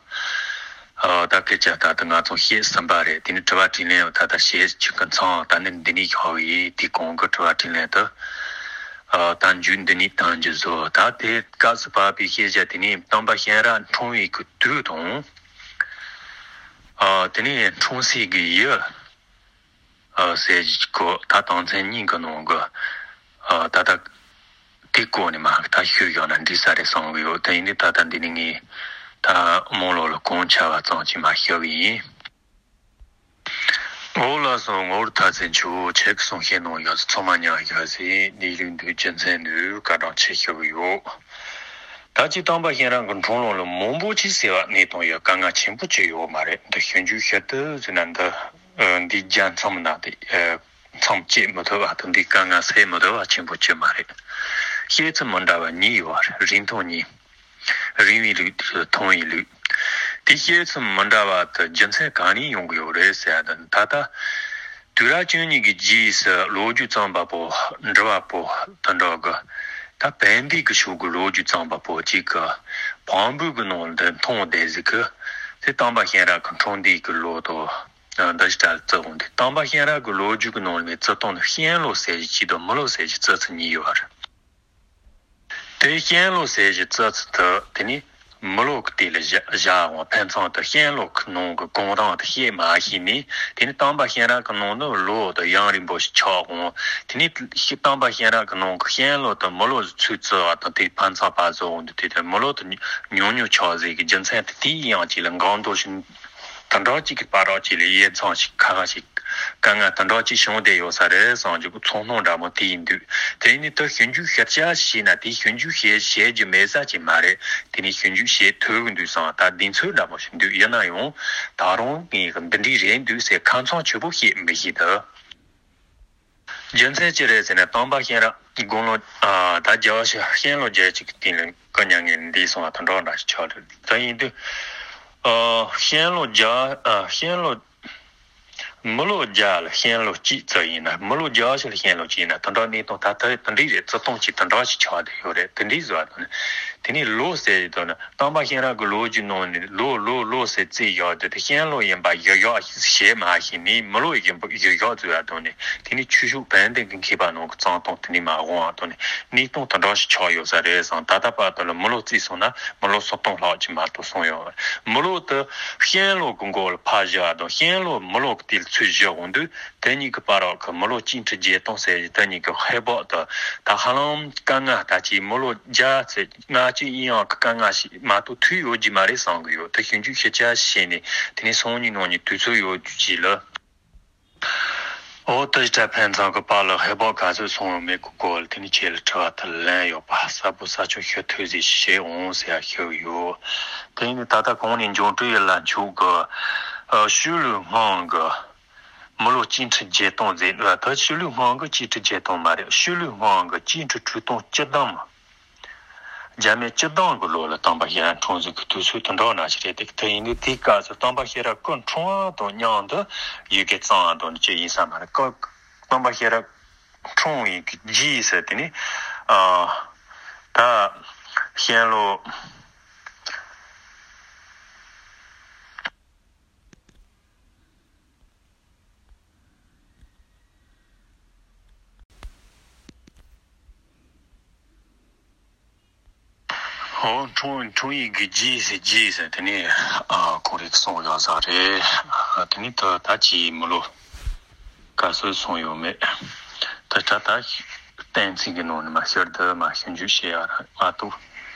ཨ། ད་སྐད་ཆ་ད་ལྟ་ང་ཚོ་བཤད་ཟིན་པ་རེད། དེ་ནས་དྲི་བ་དྲིས་ལན་ད་ལྟ་བྱེད་ཆོག་གི་མཚམས་ད་ནི་འདི་ནས་ཤོར་བ་ཡིན། དེ་གོང་གི་དྲི་བ་དྲིས་ལན་དུ་ཨ། ད་མཇུག་འདི་ནས་གཏང་རྒྱུ་བཟོ། ད་དེ་སྐབས་སུ་བབས་པའི་ཤེས་བྱ་དེ་ནས་དམ་པ་གཤེན་རབ་འཁྲུངས་པའི་གི་དུས་དང་། ཨ། དེ་ནས་འཁྲུངས་སའི་གི་ཡུལ། ཨ། ཟེར་གྱི་གོ། ད་དོན་ཚན་གཉིས་ཀྱི་ནང་གི་ཨ། ད་ལྟ་དེ་སྐོར་ནས་མ་ད་ཞུས་བཞག་ན་འགྲིག་ས་རེད་བསམ་གི་ཡོད། དེ་ཡིན་དུས་ད་ལྟ་འདི་ནས་ངས་ད་རྨོ་ལོ་ལ་གང་ཆ་བ་ཙམ་ཅིག་མ་ཞུ་གི་ཡིན། འོ་ལགས་སོ། ངོ་བོ་ཐ་ཚན་ཆུ་བོ་ཆེ་གི་གསུང་བཤད་གནང་ཡག་ཚང་མ་ཉག་ཡག་ཟིན་འདི་ལུགས་འདུག་རྒྱུ་མཚན་འདུག་བཀའ་དྲིན་ཆེ་ཞུ་གི་ཡོད། ད་ཅི་དམ་པ་གཤེན་རབ་ཀྱི་འཁྲུངས་ལོ་ལ་མང་པོ་ཅིག་ཟེར་བ་གནས་སྟངས་ཡོད། དཀའ་ངལ་ཆེན་པོ་ཅིག་ཡོད་མ་རེད། འདི་ཞུ་རྒྱུ་ཞུ་དུས་ཟེར་ན་འདི་འདི་རྒྱ་མཚམས་ན་དེ་མཚམས་བཅད་མི་ཐུབ་པ་དང་འདི་དཀའ་ངལ་སེལ་མི་ཐུབ་པ་ཆེན་པོ་ཅིག་མ་རེད། བཤད་ཚུལ་མི་འདྲ་བ་གཉིས་ཡོད་པ་རེད། རིང་ཐུང་གཉིས། རིང་བའི་ལུགས་དེ་ཐུང་བའི་ལུགས། དེ་བཤད་ཚུལ་མི་འདྲ་བ་དེ་རྒྱུ་མཚན་གང་ནས་ཡོང་གི་ཡོད་རེད་ཟེར་ཡ་དེ་ད་ལྟ་དུས་རབས་བཅུ་གཉིས་ཀྱི་རྗེས་སུ་ལོ་རྒྱུས་རྩོམ་པ་པོ་འབྲི་བ་པོ་དེ་འདྲ་གི་ད་བན་དེ་གི་ཕྱོགས་ཀྱི་ལོ་རྒྱུས་རྩོམ་པ་པོ་གཅིག་གི་བང་བུ་གི་ནང་དུ་མཐོང་བསྡད་ཟིག་གི་དེ་དམ་པ་གཤེན་རབ་ཀྱི་འཁྲུངས་འདས་ཀྱི་ལོ་དང་། འདི་ཞིག་ལ་བརྩི་འོང་དུས་དམ་པ་གཤེན་རབ་ཀྱི་ལོ་རྒྱུས་ཀྱི་ནང་ནས་བརྩི་སྟངས་ནི་གཤེན་ལོ་ཟེར་གྱི་གཅིག་དང་མི་ལོ་ཟེར་གྱི་བརྩི་ཚུལ་གཉིས་ཡོད་པ་རེད། དེ་གཤེན་ལོ་ཟེར་གྱི་བརྩི་ཚུལ་དེ་དེ་ནི་མི་ལོ་གི་དུས་ལ་བཞག་བཞག་འོང་། ཕན་ཚུན་དུ་གཤེན་ལོ་གི་ནང་གི་གོང་རིམ་དེ་བཤད་མ་ཤེས་ནས་དེ་ནི་དམ་པ་གཤེན་རབ་ཀྱི་ནང་དུ་ལོ་དེ་ཡང་རིང་པོ་ཞིག་ཆགས་འོང་། དེ་ནི་དམ་པ་གཤེན་རབ་ཀྱི་ནང་གི་གཤེན་ལོ་དང་མི་ལོ་ཚུལ་བརྩི་བ་དང་དེ་ཕན་ཚུན་བར་བཟོ་འོང་དུས་དེ་དེ་མི་ལོ་དེ་ཉུང་ཉུང་ཆགས་ཟིག་གི་རྒྱུ་མཚན་དེ་དེའི་ཡང་གཅིག་ལ་འགལ་འདུ་ཞིག་དེ་འདྲ་གཅིག་གི་བར་རོགས་གཅིག་ལ་དབྱེ་མཚམས་ཤིག་ཁ་ཁ་ཞིག་དཀའ་ངལ་དེ་འདྲ་གཅིག་བྱུང་བསྡད་ཡོད་ས་རེད་བསམ་རྒྱུ་གི་ཚོར་སྣང་འདྲ་མོ་དེ་ཡིན་དུས། དེ་ནི་ད་ཞིབ་འཇུག་ཤེས་བྱ་བྱས་ན་དེ་ཞིབ་འཇུག་བྱེད་བྱེད་རྒྱུ་མེད་ས་ཅིག་མ་རེད། དེ་ནི་ཞིབ་འཇུག་བྱེད་ཐུབ་གི་འདུག་བསམ། ད་གདེང་ཚོད་འདྲ་མོ་ཞིག་འདུག་ཡིན་ན་ཡང་ད་རུང་ངས་འདི་འདྲའི་རེད་འདུག་ཟེར་ཁ་མཚང་ཆེ་པོ་བཤད་མི་ཤེས་ད། རྒྱུ་མཚན་ཅི་རེད་ཟེར་ན་དམ་པ་གཤེན་རབ་དགུང་ལོ་ཨ་ད་བརྒྱ་བ་ཞིག་གཤེན་ལོ་བརྒྱད་ཅིག་གི་སྟེང་ལ་སྐུ་མྱ་ངན་འདས་སོང་བ་དང་འདྲ་འདྲ་ཞིག་ཆགས་རེད། ད་ཡིན་དུས་ཨ་གཤེན་ལོ་བརྒྱ་ཨ་གཤེན་ལོ་མི་ལོ་བརྒྱ་ལ་གཤེན་ལོ་གཅིག་ཙམ་ཡིན་ན་མི་ལོ་བརྒྱ་ཞིག་ལ་གཤེན་ལོ་གཅིག་ཡིན་ན་དེ་འདྲ་གནས་སྟངས་ད་ལྟ་དེ་འདྲའི་རེད། བརྩི་སྟངས་ཅིག་དེ་འདྲ་ཞིག་ཆགས་བསྡད་ཡོད་རེད། དེ་འདྲའི་བཟོ་བ་དང་ནི་དེ་ནས་ལོ་ཟེར་ཡོད་དོ་ནི། དམ་པ་གཤེན་རབ་ཀྱི་ལོ་རྒྱུས་ནང་ནས་ལོ་ལོ་ལོ་ཟེར་རྩིས་བཞག་དུས་དེ་གཤེན་ལོ་ཡིན་པ་གཞིར་བཞག་བྱས་མ་ཤེས་ནས་མི་ལོ་ཡིན་པ་གཞིར་བཞག་བཟོས་ཡ་དང་ནི་དེ་ནི་ཆོས་ཕྱོགས་དཔལ་ལྡན་གྱི་མཁས་པ་ནང་གི་རྩོམ་སྟངས་དེ་ནི་མ་འོང་བ་དང་ནི་གནས་སྟངས་དེ་འདྲ་ཞིག་ཆགས་ཡོད་ས་རེད་བསམ། ད་ལྟ་བར་དུ་ལ་མི་ལོ་རྩིས་སོང་ན་མི་ལོ་སུམ་སྟོང་ལྷག་ཅིག་མ་གཏོགས་སོང་ཡོད་མ་རེད། མི་ལོ་དེ་གཤེན་ལོ་གི་མགོ་ལ་ཕར་བཞག་དང་གཤེན་ལོ་མི་ལོ་གི་དུས་ལ་ཚུར་བཞག་འོང་དུས། དེ་གཉིས་ཀྱི་བར་གྱི་མི་ལོ་གཅིག་ཁྲི་བརྒྱད་སྟོང་ཟེར་གྱི་དེ་གཉིས་ཀྱི་ཧེ་བག་དེ་ད་ཧ་ལམ་དཀའ་ངལ་ད་ཅིག་མི་ལོ་བརྒྱ་ཚེ་ལྔ་བཅུ་ཡིན་ཡང་གི་དཀའ་ངལ་ཞིག་མ་གཏོགས་ཐུག་ཡོད་ཀྱི་མ་རེད་བསམ་གི་ཡོད། དེ་ཞིབ་འཇུག་ཤེས་བྱ་བྱས་ནས་དེ་ནས་སང་ཉིན་གནངས་ཉིན་དུས་ཚོད་ཡོད་རྒྱུ་ཅིག་ལ། འོ་དེ་ལྟར་ཕན་ཚུན་གྱི་བར་ལ་ཧེ་བག་ག་ཚོད་སོང་ཡོད་མེད་ཀྱི་སྐོར་ལ་དེ་ནས་ཁྱེད་ལ་དྲི་བ་དེ་ལན་ཡོད་པ་གསལ་པོ་གསལ་ཆོད་ཞུ་ཐུབ་ཟིག་བྱེད་འོང་ཟེར་ཡ་ཞུ་གི་ཡོད། དེ་ནས་ད་ལྟ་གོང་ནས་འབྱུང་སྤྲུལ་ཡིད་ལ་འཇུག་གི་ཤུལ་ལུས་སྔོན་གྱི་མི་ལོ་གཅིག་ཁྲི་བརྒྱད་སྟོང་ཟེར། ད་ཤུལ་ལུས་སྔོན་གྱི་གཅིག་ཁྲི་བརྒྱད་སྟོང་མ་རེད། ཤུལ་ལུས་སྔོན་གྱི་གཅིག་ཁྲི་དྲུག་སྟོང་བཅུ་བདུན། རྒྱ་མེད་སྤྱི་བཏང་གི་ལོ་ལ་སྟོན་པ་གཤེན་རབ་འཁྲུངས་ཟིག་གི་དུས་ཚོད་དུ་འགྲོ་ན་ཞིག་རེད། དེ་ཡིན་དུས་དེའི་སྐབས་སུ་སྟོན་པ་གཤེན་རབ་སྐུ་འཁྲུངས་པ་དང་མཉམ་དུ་ཡི་གེ་གཙང་བ་འདོན་ཅི་ཡིན་ས་མ་རེད། སྐུ་སྟོན་པ་གཤེན་རབ་འཁྲུངས་ཡི་གེ་རྗེས་སུ་དེ་ནི་ཨ་ད་གཤེན་ལོ། ཨོ། འཁྲུངས་འཁྲུངས་ཡིག་གི་རྗེས་སུ་རྗེས་སུ་དེ་ནས་ཨ་ཁོང་རིག་སོང་ཡོད་ས་རེད། ཨ་དེ་ནས་ད་ད་ཅིའི་མི་ལོ་ག་ཚོད་སོང་ཡོད་མེད། ད་ད་ད་གཏན་ཚིགས་ཀྱི་ནང་ནས་མ་ཤར་དུ་མ་ཤར་འཇུག་བྱེད་ཡ་ར་མ་གཏོགས།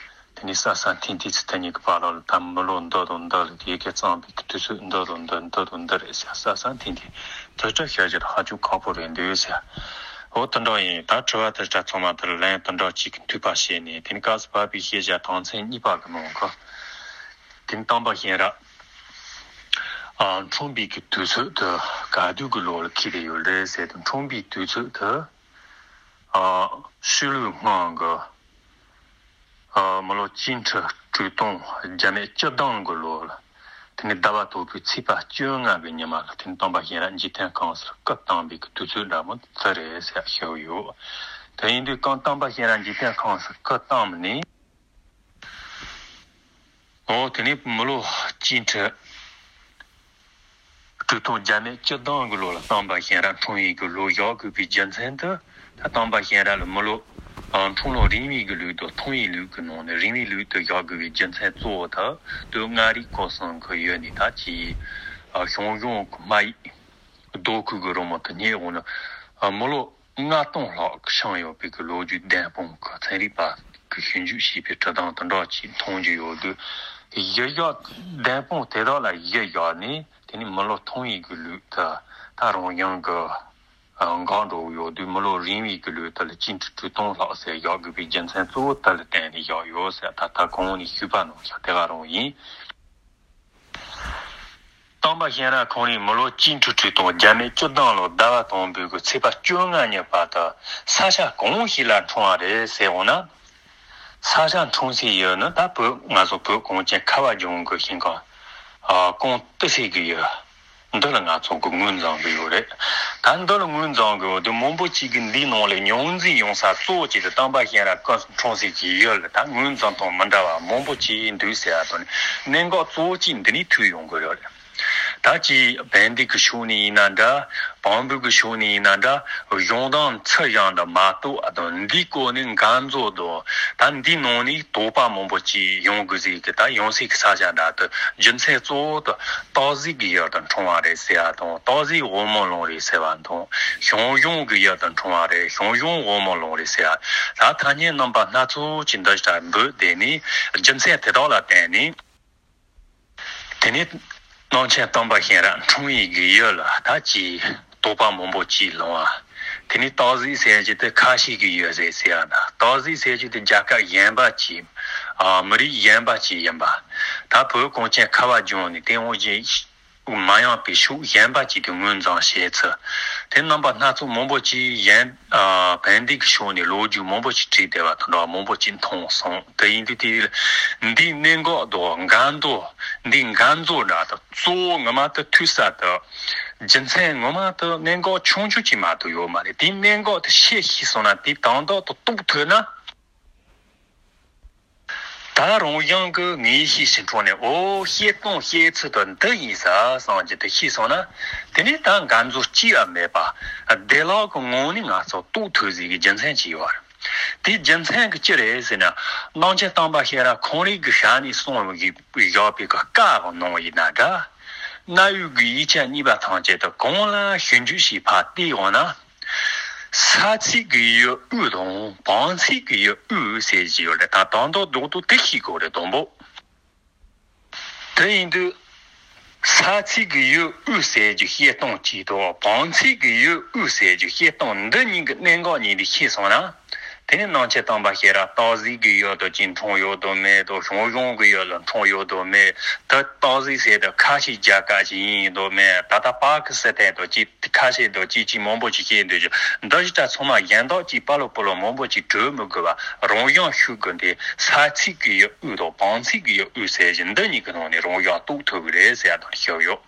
དེ་ནས་ས་ས་ཐིན་ཐིན་ཚི་ཐ་གཉིས་ཀྱི་བར་ལ་ད་མི་ལོ་འདི་དང་འདི་ལ་ཡི་གེ་གཙང་པའི་གི་དུས་ཚོད་འདི་དང་འདི་འདི་དང་འདི་རེད་ཟེར། ས་ས་ཐིན་ཐིན་དུ་སྐྲ་ཤད་ཀྱི་ཧ་ཅང་ཁག་པོ་རེད་འདུག་ཟེར། འོ་དེ་འདྲ་ཡིན། ད་དྲི་བ་དེ་འདྲ་ཚང་མ་དེར་ལན་དེ་འདྲ་གཅིག་གི་མཐུད་པ་བྱས་ནས་དེ་ནས་སྐབས་སུ་བབས་པའི་ཤེས་བྱ་དོན་ཚན་གཉིས་པ་གི་ནང་གི་དེ་ནས་སྟོན་པ་གཤེན་རབ་ཨ་འཁྲུངས་པའི་གི་དུས་ཚོད་དེ་ག་དུས་གི་ལོ་ལ་འཁེལ་བསྡད་ཡོད་རེད་ཟེར་དུས། འཁྲུངས་པའི་དུས་ཚོད་དེ་ཨ་ཕྱི་ལོའི་སྔོན་གི་ཨ་མི་ལོ་གཅིག་ཁྲི་དྲུག་སྟོང་བརྒྱ་མེད་བཅུ་བདུན་གི་ལོ་ལ། དེ་ནས་ཟླ་བ་དང་པོའི་ཚེས་པ་བཅོ་ལྔ་གི་ཉི་མ་ལ་དེ་ནས་སྟོན་པ་གཤེན་རབ་འཇིག་རྟེན་ཁམས་སུ་སྐུ་བལྟམས་པའི་གི་དུས་ཚོད་འདྲ་མོ་དེ་རེད་ཟེར་ཞུ་ཡོད། དེ་ཡིན་དུས་གང་སྟོན་པ་གཤེན་རབ་འཇིག་རྟེན་ཁམས་སུ་སྐུ་བལྟམས་ནས། འོ་དེ་ནས་མི་ལོ་གཅིག་ཁྲི་དྲུག་སྟོང་བརྒྱ་མེད་བཅུ་བདུན་གི་ལོ་ལ་སྟོན་པ་གཤེན་རབ་འཁྲུངས་ཡིན་གི་ལོ་བཞག་དགོས་པའི་རྒྱུ་མཚན་དེ། ད་སྟོན་པ་གཤེན་རབ་ལ་མི་ལོ་ཨ་འཁྲུངས་ལོ་རིང་བའི་གི་ལུགས་དང་ཐུང་བའི་ལུགས་ཀྱི་ནང་ནས་རིང་བའི་ལུགས་དེ་བཞག་དགོས་པའི་རྒྱུ་མཚན་གཙོ་བོ་དེ་དུས་མངའ་རིས་སྐོར་གསུམ་གི་ཡུལ་ནས་ད་ཅི་ཨ་ཞང་ཞུང་གི་སྨྲ་ཡིག་རྡོ་བརྐོས་གི་རི་མོ་དེ་རྙེད་འོང་ན། ཨ་མི་ལོ་ལྔ་སྟོང་ལྷག་ཤིང་ཡོད་པའི་གི་ལོ་རྒྱུས་བདུན་སྤུངས་གི་ཚན་རིག་པ་གི་ཞིབ་འཇུག་བྱས་པའི་འབྲི་སྟངས་དེ་འདྲ་ཅིག་མཐོང་རྒྱུ་ཡོད་དུས། གཞི་བཞག་བདུན་སྤུངས་དེ་དག་ལ་གཞི་བཞག་ནས་དེ་ནས་མི་ལོ་ཐུང་བའི་གི་ལུགས་དེ་ད་རང་ཡང་གི་འགག་འགྲོ་ཡོད་དུས། མི་ལོ་རིང་བའི་གི་ལུགས་དེ་ལ་གཅིག་ཁྲི་དྲུག་སྟོང་ལྷག་ཟེར་བཞག་དགོས་པའི་རྒྱུ་མཚན་གཙོ་བོ་དེ་ལ་བརྟེན་ནས་བཞག་ཡོད་ཟེར། ད་ལྟ་གོང་ནས་ཞུས་པ་ནང་བཞིན་དེ་ག་རང་ཡིན། སྟོན་པ་གཤེན་རབ་ཁོང་རང་མི་ལོ་གཅིག་ཁྲི་དྲུག་སྟོང་བརྒྱ་མེད་བཅུ་བདུན་ལོ་ཟླ་བ་དང་པོའི་གི་ཚེས་པ་བཅོ་ལྔ་ཉིན་པ་དེ་ས་ཆ་གང་ཞིག་ལ་འཁྲུངས་པ་རེད་ཟེར་འོང་ན། ས་ཆ་འཁྲུངས་སའི་ཡུལ་ནི་ད་བོད་ང་ཚོ་བོད་གངས་ཅན་ཁ་བ་ལྗོངས་ཀྱི་ཞིང་ཁམས་ཨ་ཀོང་ཏི་སེ་གི་ཡུལ་འདི་ལ་ང་ཚོ་གི་ངོས་འཛིན་གི་ཡོད་རེད། ད་འདི་ལ་ངོས་འཛིན་གི་ཡོད་དུས། མང་པོ་ཅིག་གིས་འདིའི་ནང་ལ་ཉུང་འཛིན་ཡོང་ས་གཙོ་བོ་ཅིག་དེ་སྟོན་པ་གཤེན་རབ་སྐུ་འཁྲུངས་སའི་གི་ཡུལ་ལ་ད་ངོས་འཛིན་དང་མི་འདྲ་བ་མང་པོ་ཅིག་འདུག་ཟེར་བ་དང་། གནད་འགག་གཙོ་བོ་གཅིག་འདི་ནས་ཐོན་ཡོང་གི་ཡོད་རེད། ད་ཅི་བན་དེ་གི་ཕྱོགས་ནས་ཡིན་ན་འདྲ། བོན་པོ་གི་ཕྱོགས་ནས་ཡིན་ན་འདྲ། གཞུང་དང་ཚུལ་བཞིན་དུ་མ་རྟོགས་དང་འདིའི་སྐོར་ནས་འགལ་རྩོད་དང་། ད་འདིའི་ནང་ནས་དོགས་པ་མང་པོ་ཅིག་ཡོང་གི་ཟིག་གི། ད་ཡང་སྲིད་ཀྱི་ས་ཆ་འདྲ་དུ་རྒྱུ་མཚན་གཙོ་བོ་དེ་སྟག་གཟིག་གི་ཡུལ་དུ་འཁྲུངས་པ་རེད་ཟེར་བ་དང་། སྟག་གཟིག་འོལ་མོ་ལུང་རེད་ཟེར་བ་དང་། ཞང་ཞུང་གི་ཡུལ་དུ་འཁྲུངས་པ་རེད། ཞང་ཞུང་འོལ་མོ་ལུང་རེད་ཟེར་བ། ད་ཐ་སྙད་རྣམ་པ་སྣ་ཚོགས་ཅིག་འདི་ལྟར་འབོད་བསྡད་ནས་རྒྱུ་མཚན་དེ་དག་ལ་བརྟེན་ནས། དེ་ནས་གླང་ཆེན་སྟོན་པ་གཤེན་རབ་འཁྲུངས་ཡུལ་གྱི་ཡུལ་ལ་ད་ཅི་དོགས་པ་མང་པོ་ཅིག་ལངས་པ། དེ་ནས་སྟག་གཟིག་ཟེར་གྱི་དེ་ཁ་ཤས་ཀྱིས་ཡུལ་ཟེར་ཟེར་ཡ་ན། སྟག་གཟིག་ཟེར་གྱི་དེ་རྒྱལ་ཁབ་གཞན་པ་ཅིག་ཨ་མི་རིགས་གཞན་པ་ཅིག་ཡིན་པ། ད་བོད་གངས་ཅན་ཁ་བ་ལྗོངས་ནས་དེ་འོང་ཞིག་མ་ཡོང་པའི་ཕྱོགས་གཞན་པ་ཅིག་གི་ངོས་འཛིན་བྱས་ཚུལ། དེ་རྣམ་པ་སྣ་ཚོགས་མང་པོ་ཅིག་ཡིན། ཨ་བན་དེ་གི་ཕྱོགས་ནས་ལོ་རྒྱུས་མང་པོ་ཅིག་བྲིས་བསྡད་པ་དང་འདྲ་བ་མང་པོ་ཅིག་མཐོང་སོང་། དེ་ཡིན་དུས་དེ་འདིའི་གནད་འགག་དང་འགལ་འདུ་འདི་འགལ་འཛོལ་འདྲ་དང་གཙོ་བོ་ངོ་མ་དེ་ཐུག་ས་དེ་རྒྱུ་མཚན་ངོ་མ་དེ་གནད་འགག་ཆུང་ཆུང་ཅིག་མ་གཏོགས་ཡོད་མ་རེད། དེའི་གནད་འགག་དེ་ཤེས་ཤེས་སོང་ན། དེ་དང་ཐོག་ཏུ་རྟོགས་ཐུབ་ན། ད་རང་བཞིན་གྱིས་ངེས་ཤེས་ཤིག་འཕྲོག་ནས། འོ་བཤད་སྟངས་བཤད་ཚུལ་དེ་འདི་ཡིན་ས་བསམ་གྱི་དེ་ཤེས་སོང་ན། དེ་ནས་ད་འགལ་འཛོལ་ཅི་ཡང་མེད་པ་བདེ་བླག་གི་ངང་ནས་ང་ཚོ་རྟོགས་ཐུབ་ཟིག་གི་རྒྱུ་མཚན་ཅིག་ཡོད་རེད། དེའི་རྒྱུ་མཚན་གྱི་ཅི་རེད་ཟེར་ན། གླང་ཆེན་སྟོན་པ་གཤེན་རབ་ཁོང་རང་གི་ཞལ་ནས་གསུངས་བཞག་པའི་གི་བཀའ་གི་ནང་ཡིན་ན་འདྲ། རྣ་བའི་གི་ཡིག་ཆ་གཉིས་པ་ཐམས་ཅད་དུ་གང་ལ་ཞིབ་འཇུག་བྱས་ཕར་བལྟས་འོང་ན། ས་ཚིགས་ཀྱི་ཡུལ་དབུས་དང་བོན་ཚིགས་ཀྱི་ཡུལ་དབུས་ཟེར་གྱི་ཡོད་རེད། ད་དོན་དག་རྡོག་རྡོག་དེ་ཤེས་དགོས་རེད། དང་པོ། དེ་ཡིན་དུས་ས་ཚིགས་ཀྱི་ཡུལ་དབུས་ཟེར་གྱི་བཤད་སྟངས་གཅིག་དང་བོན་ཚིགས་ཀྱི་ཡུལ་དབུས་ཟེར་གྱི་བཤད་སྟངས་འདི་གཉིས་ཀྱི་གནད་འགག་གཉིས་འདི་ཤེས་སོང་ན། དེ་ནས་སྣང་ཆེན་དམ་པ་ཤེས་རབ་སྟག་གཟིག་གི་ཡུལ་དུ་ཅིག་འཁྲུངས་ཡོད་དོ་མེད་དོ། ཞང་ཞུང་གི་ཡུལ་ལ་འཁྲུངས་ཡོད་དོ་མེད། ད་སྟག་གཟིག་ཟེར་དེ་ཁ་ཆེའི་རྒྱལ་ཁབ་ཅིག་ཡིན་ཡིན་དོ་མེད། ད་ལྟ་པ་ཀི་སི་ཐན་དང་ཅིག་ཁ་ཤས་དང་ཅིག་ཅིག་མང་པོ་ཅིག་བཤད་འདོད་ཀྱི། འདི་ཞིག་ད་ཚང་མ་གཞན་དག་ཅིག་པ་ལོ་པོ་ལོ་མང་པོ་ཅིག་བྲི་མི་དགོས་པ། རང་བཞིན་ཤུགས་ཀྱིས་འདི་ས་ཚིགས་ཀྱི་ཡུལ་དབུས་དང་བང་ཚིགས་ཀྱི་ཡུལ་དབུས་ཟེར་གྱི་འདི་གཉིས་ཀྱི་ནང་ནས་རང་བཞིན་རྟོགས་ཐུབ་ཀྱི་རེད་ཟེར་ཡ་དང་ཞུ་ཡོད།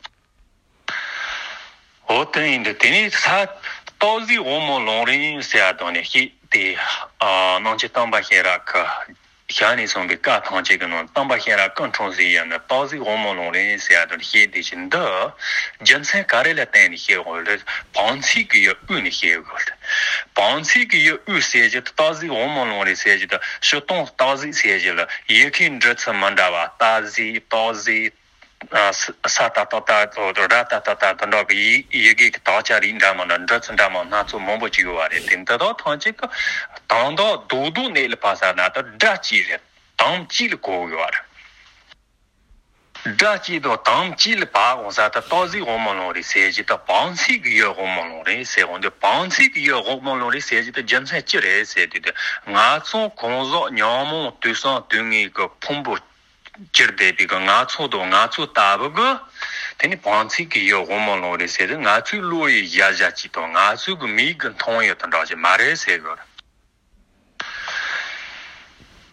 འོ་དེ་ཡིན་དུས་དེ་ནས་ས་སྟག་གཟིག་དབང་མོ་ལུང་རིང་ཟེར་ཡ་དང་ནས་ཤིག་དེ་ཨ་སྣང་ཆེན་དམ་པ་ཤེས་རབ་ཀྱི་ཞལ་ནས་གསུངས་པའི་བཀའ་ཐམས་ཅད་ཀྱི་ནང་དམ་པ་ཤེས་རབ་ཀུན་འཁྲུངས་ཟེར་ཡ་ནི་སྟག་གཟིག་དབང་མོ་ལུང་རིང་ཟེར་ཡ་དང་ཤིག་དེ་བཞིན་འདི་རྒྱུ་མཚན་ག་རེ་ལ་བརྟེན་ནས་ཤེས་དགོས་རེད། བང་ཚིགས་ཀྱི་ཡུལ་དབུས་ནས་ཤེས་དགོས་རེད། བང་ཚིགས་ཀྱི་ཡུལ་དབུས་ཟེར་གྱི་དེ་སྟག་གཟིག་དབང་མོ་ལུང་རིང་ཟེར་གྱི་དེ་སྤྱིར་བཏང་སྟག་གཟིག་ཟེར་གྱི་ལ་ཡི་གེའི་འབྲི་ཚུལ་མི་འདྲ་བ། སྟག་གཟིག་སྟག་གཟིག་ཨ་ས་ས་ཏ་ཏ་ཏ་ཏོ་ཏོ་ར་ཏ་ཏ་ཏ་དེ་འདྲ་གི་ཡི་ཡི་གེ་གི་དག་ཆ་རིགས་འདྲ་མི་འདྲ་འབྲི་ཚུལ་འདྲ་མི་སྣ་ཚོགས་མང་པོ་ཅིག་ཡོད་པ་རེད། དེ་འདི་དག་ཐམས་ཅད་ཀྱི་དོན་དག་རྡོག་རྡོག་གནད་ལ་ཕབ་ས་ན་ད་སྒྲ་གཅིག་རེད། དམ་གཅིག་ལ་གོ་གི་ཡོད་རེད། སྒྲ་གཅིག་དང་དམ་གཅིག་ལ་ཕབ་འོང་ས་ད་སྟག་གཟིག་དབང་མོ་ལུང་རིང་ཟེར་གྱི་ད་བང་ཚིགས་ཀྱི་ཡུལ་དབང་མོ་ལུང་རིང་ཟེར་འོང་དུས། བང་ཚིགས་ཀྱི་ཡུལ་དབང་མོ་ལུང་རིང་ཟེར་གྱི་ད་རྒྱུ་མཚན་ཅི་རེད་ཟེར་དུས། ད་ང་ཚོ་གང་ཟག་ཉོན་མོངས་དུས་གསུམ་དུས་ངན་གྱི་ཕུང་པོ་གྱུར་བསྡད་པའི་གི་ང་ཚོ་དང་ང་ཚོ་ལྟ་བུ་གི་དེ་ནི་བང་ཚིགས་ཀྱི་ཡུལ་དབང་མོ་ལུང་རིང་ཟེར་དུས་ང་ཚོའི་བློ་ཡི་གཞལ་བྱ་གཅིག་དང་ང་ཚོའི་གི་མིག་གི་མཐོང་ཡུལ་དེ་འདྲ་ཞིག་མ་རེད་ཟེར་གི་རེད།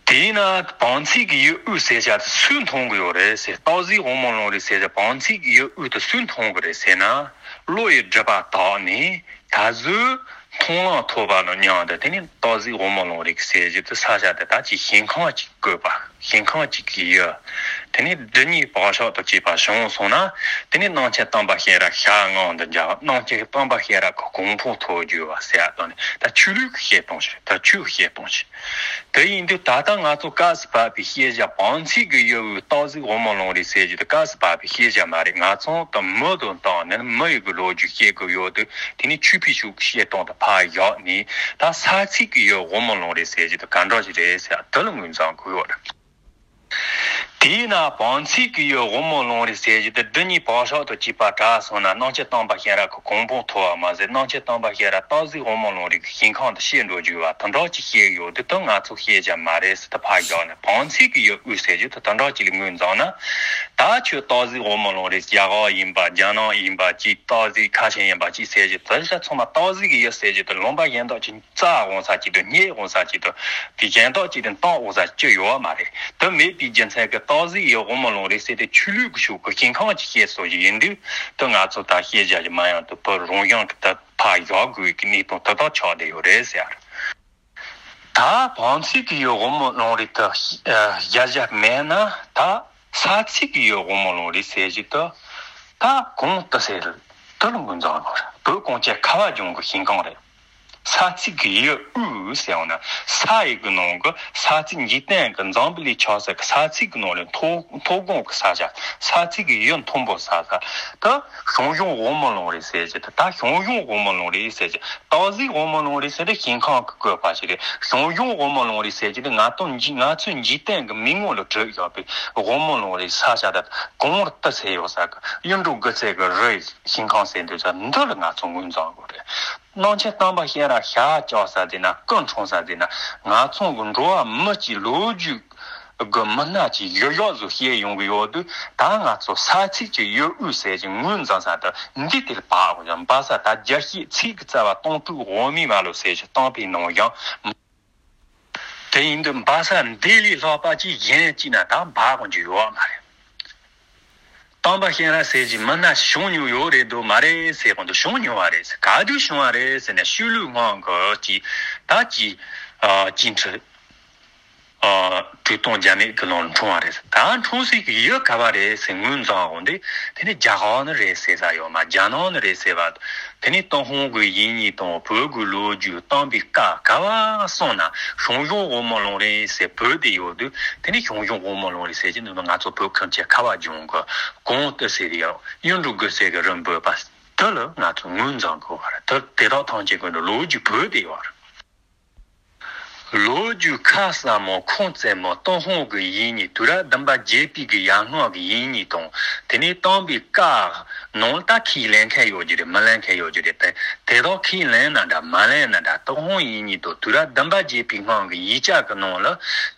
དེས་ན་བང་ཚིགས་ཀྱི་ཡུལ་དབུས་ཟེར་བྱ་དེ་སུས་མཐོང་གི་ཡོད་རེད་ཟེར། སྟག་གཟིག་དབང་མོ་ལུང་རིང་ཟེར་བྱ་བང་ཚིགས་ཀྱི་ཡུལ་དབུས་དེ་སུས་མཐོང་གི་རེད་ཟེར་ན། བློ་ཡི་སྒྲིབ་པ་དག་ནས་ད་གཟོད་མཐོང་ལམ་ཐོབ་པ་ནང་མྱོང་སྟེ། དེ་ནི་སྟག་གཟིག་དབང་མོ་ལུང་རིང་ཟེར་གྱི་དེ་ས་ཆ་དེ་ད་ཅིག་ཞིང་ཁམས་ཅིག་བཀོད་པ། ཞིང་ཁམས་ཅིག་གི་ཡུལ། དེ་ནས་སྒྲིབ་གཉིས་བག་ཆགས་དང་བཅས་པ་བྱུང་སོང་ན། དེ་ནས་སྣང་ཆེན་དམ་པ་ཤེས་རབ་ཞལ་སྔོན་དུ་འཇུག་སྣང་ཆེན་དམ་པ་ཤེས་རབ་ཀྱི་གོ་འཕང་ཐོབ་འགྱུར་བ་ཟེར་ཡ་དང་ནི། ད་ཆོས་ལུགས་ཀྱི་བཤད་སྟངས་ཤིག་ད་ཆོས་ཀྱི་བཤད་སྟངས་ཤིག་དེ་ཡིན་དུས་ད་ལྟ་ང་ཚོ་སྐབས་སུ་བབས་པའི་ཤེས་བྱ་བང་ཚིགས་ཀྱི་ཡུལ་དབུས་སྟག་གཟིག་དབང་མོ་ལུང་རིང་ཟེར་གྱི་དེ་སྐབས་སུ་བབས་པའི་ཤེས་བྱ་མ་རེད། ང་ཚོ་ད་མི་དང་བཏང་ནས་མི་ཡི་གི་ལོ་རྒྱུས་བཤད་དགོས་ཡོད་དུས། དེ་ནི་ཆོས་པའི་ཕྱོགས་ཀྱི་བཤད་སྟངས་དེ་ཕར་བཞག་ནས། ད་ས་ཚིགས་ཀྱི་ཡུལ་དབང་མོ་ལུང་རིང་ཟེར་གྱི་དེ་ག་འདྲ་ཞིག་རེད་ཟེར་ཡ་དེ་ལ་ངོས་འཛིན་དགོས་ཡོད་རེད། དེས་ན་བང་ཚིགས་ཀྱི་ཡུལ་དབང་མོ་ལུང་རིང་ཟེར་གྱི་དེ་སྒྲིབ་གཉིས་བག་ཆགས་དང་བཅས་པ་དྲག་སོང་ན། སྣང་ཆེན་དམ་པ་ཤེས་རབ་ཀྱི་གོ་འཕང་ཐོབ་པ་མ་ཟད། སྣང་ཆེན་དམ་པ་ཤེས་རབ་སྟག་གཟིག་དབང་མོ་ལུང་རིང་གི་ཞིང་ཁམས་དུ་གཤེགས་འགྲོ་རྒྱུ་བ་དེ་འདྲ་ཅིག་བཤད་ཡོད་དུས། དེ་ང་ཚོ་ཤེས་བྱ་མ་རེད་ཟེར་དེ་ཕར་བཞག་ནས། བང་ཚིགས་ཀྱི་ཡུལ་དབུས་ཟེར་གྱི་དེ་དེ་འདྲ་ཅིག་ལ་ངོས་འཛིན་ན། ད་ཁྱོད་སྟག་གཟིག་དབང་མོ་ལུང་རིང་རྒྱ་གར་ཡིན་པ། རྒྱ་ནག་ཡིན་པ། ཅིག་སྟག་གཟིག་ཁ་ཆེ་ཡིན་པ་ཅིག་ཟེར་གྱི་དེ་ཚོ་ཚང་མ་སྟག་གཟིག་གི་ཡུལ་ཟེར་གྱི་དེ་ལུང་པ་གཞན་དག་ཅིག་རྩ་འོང་ས་ཅིག་དང་། རྙེད་འོང་ས་ཅིག་དང་། དེ་གཞན་དག་ཅིག་དང་བཏང་འོང་ས་ཅིག་ཡོད་མ་རེད། དེ་མེད་པའི་རྒྱུ་མཚན་གྱིས་སྟག་གཟིག་ཡུལ་དབང་མོ་ལུང་རིང་ཟེར་དེ་ཆོས་ལུགས་ཀྱི་ཕྱོགས་ཀྱི་ཞིང་ཁམས་ཀྱི་བཤད་སྲོལ་ཞིག་ཡིན་དུས། དེ་ང་ཚོ་ད་ཤེས་བྱ་ཞིག་མ་ཡིན་དུས། བོད་རང་བཞིན་གྱི་དེ་ཕར་བཞག་དགོས་ཀྱི་གནས་སྟངས་དེ་དག་ཆགས་བསྡད་ཡོད་རེད་ཟེར། ད་བང་ཚིགས་ཀྱི་ཡུལ་དབང་མོ་ལུང་རིང་དེ་གཞལ་བྱ་མེད་ན། ད་ས་ཚིགས་ཀྱི་ཡུལ་དབང་མོ་ལུང་རིང་ཟེར་གྱི་དེ་ད་གང་དེ་ཟེར་དེ་ལ་ངོས་འཛིན་དགོས་རེད། བོད་གངས་ཅན་ཁ་བ་ལྗོངས་ཀྱི་ཞིང་ཁམས་རེད། ས་ཚིགས་ཀྱི་ཡུལ་དབུས་ཟེར་ཡང་ན། ས་ཡི་གི་ནང་གི་ས་ཚིགས་འཇིག་རྟེན་གྱི་འཛམ་བུ་གླིང་ཆགས་ས་གི་ས་ཚིགས་ཀྱི་ནང་ལས་མཐོ་མཐོ་སྒང་གི་ས་ཆ། ས་ཚིགས་ཀྱི་ཡུལ་མཐོན་པོ་ས་ས་དེ་ཞང་ཞུང་དབང་མོ་ལུང་རིང་ཟེར་གྱི་དེ། ད་ཞང་ཞུང་དབང་མོ་ལུང་རིང་ཟེར་གྱི། སྟག་གཟིག་དབང་མོ་ལུང་རིང་ཟེར་དེ་ཞིང་ཁམས་ཀྱི་བཀོད་པ་ཞིག་རེད། ཞང་ཞུང་དབང་མོ་ལུང་རིང་ཟེར་གྱི་དེ་ང་ཚོ་འཇིག་ང་ཚོའི་འཇིག་རྟེན་གྱི་མིག་ངོ་ལ་གྲུབ་ཡོད་པའི་དབང་མོ་ལུང་རིང་ས་ཆ་དེ། གངས་རི་ཏི་སེ་ཡོད་ས་གི་གཡུ་འབྲུག་དགུ་སེ་གི་རི་ཞིང་ཁམས་ཟེར་འདུག་ས་འདི་ལ་ང་ཚོ་ངོས་འཛིན་དགོས་རེད། སྣང་ཆེན་དམ་པ་ཤེས་རབ་ཞལ་བཅགས་ས་དེ་ན། སྐུ་འཁྲུངས་ས་དེ་ན། ང་ཚོ་གི་འགྲོ་བ་མི་གཅིག་ལོ་རྒྱུས་གི་མི་སྣ་གཅིག་ཡོད་ཡོད་བཟོ་བཤད་ཡོང་གི་ཡོད་དུས། ད་ང་ཚོ་ས་ཚིགས་ཀྱི་ཡུལ་དབུས་ཟེར་གྱི་ངོས་འཛིན་ས་དེ་འདི་དེ་ལ་བབ་དགོས་ཀྱང་། བབ་ས་ད་རྒྱལ་སྤྱིའི་ཚིག་གི་རྩ་བ་སྟོང་ཕྲུག་འོག་མའི་མ་ལོ་ཟེར་གྱི་བཏང་པའི་ནང་ཡང་། དེ་ཡིན་དུས་བབ་ས་འདི་ལས་ལྷག་པ་ཅིག་གཞན་གཅིག་ན་ད་བབ་དགོས་ཀྱི་ཡོད་མ་རེད། དམ་པ་ཤེས་རབ་ཟེར་གྱི་མི་སྣ་ཞིག་བྱུང་མྱོང་ཡོད་རེད་འདུག་མ་རེད་ཟེར་གོང་དུ། བྱུང་མྱོང་བ་རེད་ཟེར། ག་དུས་བྱུང་བ་རེད་ཟེར་ན། ཤོ་ལོ་ཀ་གི་ཅིག་ད་ཅིག་ཨ་ཅིག་འཕྲི་ཨ་གྲོས་སྟོན་རྒྱ་མེད་ཀྱི་ལོ་འཁྲུངས་བ་རེད་ཟེར། ད་འཁྲུངས་སའི་གི་ཡུལ་ག་བ་རེད་ཟེར་ངོས་འཛིན་འོང་དུས། དེ་ནི་རྒྱ་གར་ནི་རེད་ཟེར་ས་ཡོད་མ། རྒྱ་ནག་ནི་རེད་ཟེར་བ། དེ་ནི་ཏུན་ཧོང་གི་ཡིག་རྙིང་དང་བོད་ཀྱི་ལོ་རྒྱུས་བཏང་པའི་སྐབས་ག་བ་སོང་ན་ཞང་ཞུང་དབང་མོ་ལུང་རིང་ཟེར་བོས་ཏེ་ཡོད་དུས། དེ་ནི་ཞང་ཞུང་དབང་མོ་ལུང་རིང་ཟེར་གྱི་འདུག་ན། ང་ཚོ་བོད་གངས་ཅན་ཁ་བ་ལྗོངས་ཀྱི་གངས་ཏི་སེ་ཡ་གཡུ་འབྲུག་དགུ་སེ་གི་རི་འབོད་པ་དེ་ལ་ང་ཚོ་ངོས་འཛིན་དགོས་པ་རེད། དེ་དེ་དག་ཐམས་ཅད་ཀྱི་ནང་ལོ་རྒྱུས་བོས་ཏེ་ཡོད་རེད། ལོ་རྒྱུས་ཁ་གསལ་མོ་ཁུངས་བཙན་མོ་ཏུན་ཧོང་གི་ཡིག་རྙིང་དུས་རབས་བདུན་པ་བརྒྱད་པའི་གི་ཡར་སྔོན་གི་ཡིག་རྙིང་དང་དེ་ནས་བསྟན་པའི་བཀའ་ནང་ད་ཁས་ལེན་མཁན་ཡོད་ཀྱི་རེད། མི་ལེན་མཁན་ཡོད་ཀྱི་རེད། དེ་དེ་དག་ཁས་ལེན་ན་འདྲ་མ་ལེན་ན་འདྲ་ཏུན་ཧོང་ཡིག་རྙིང་དང་དུས་རབས་བདུན་པ་བརྒྱད་པའི་སྔོན་གི་ཡིག་ཆ་གི་ནང་ལ་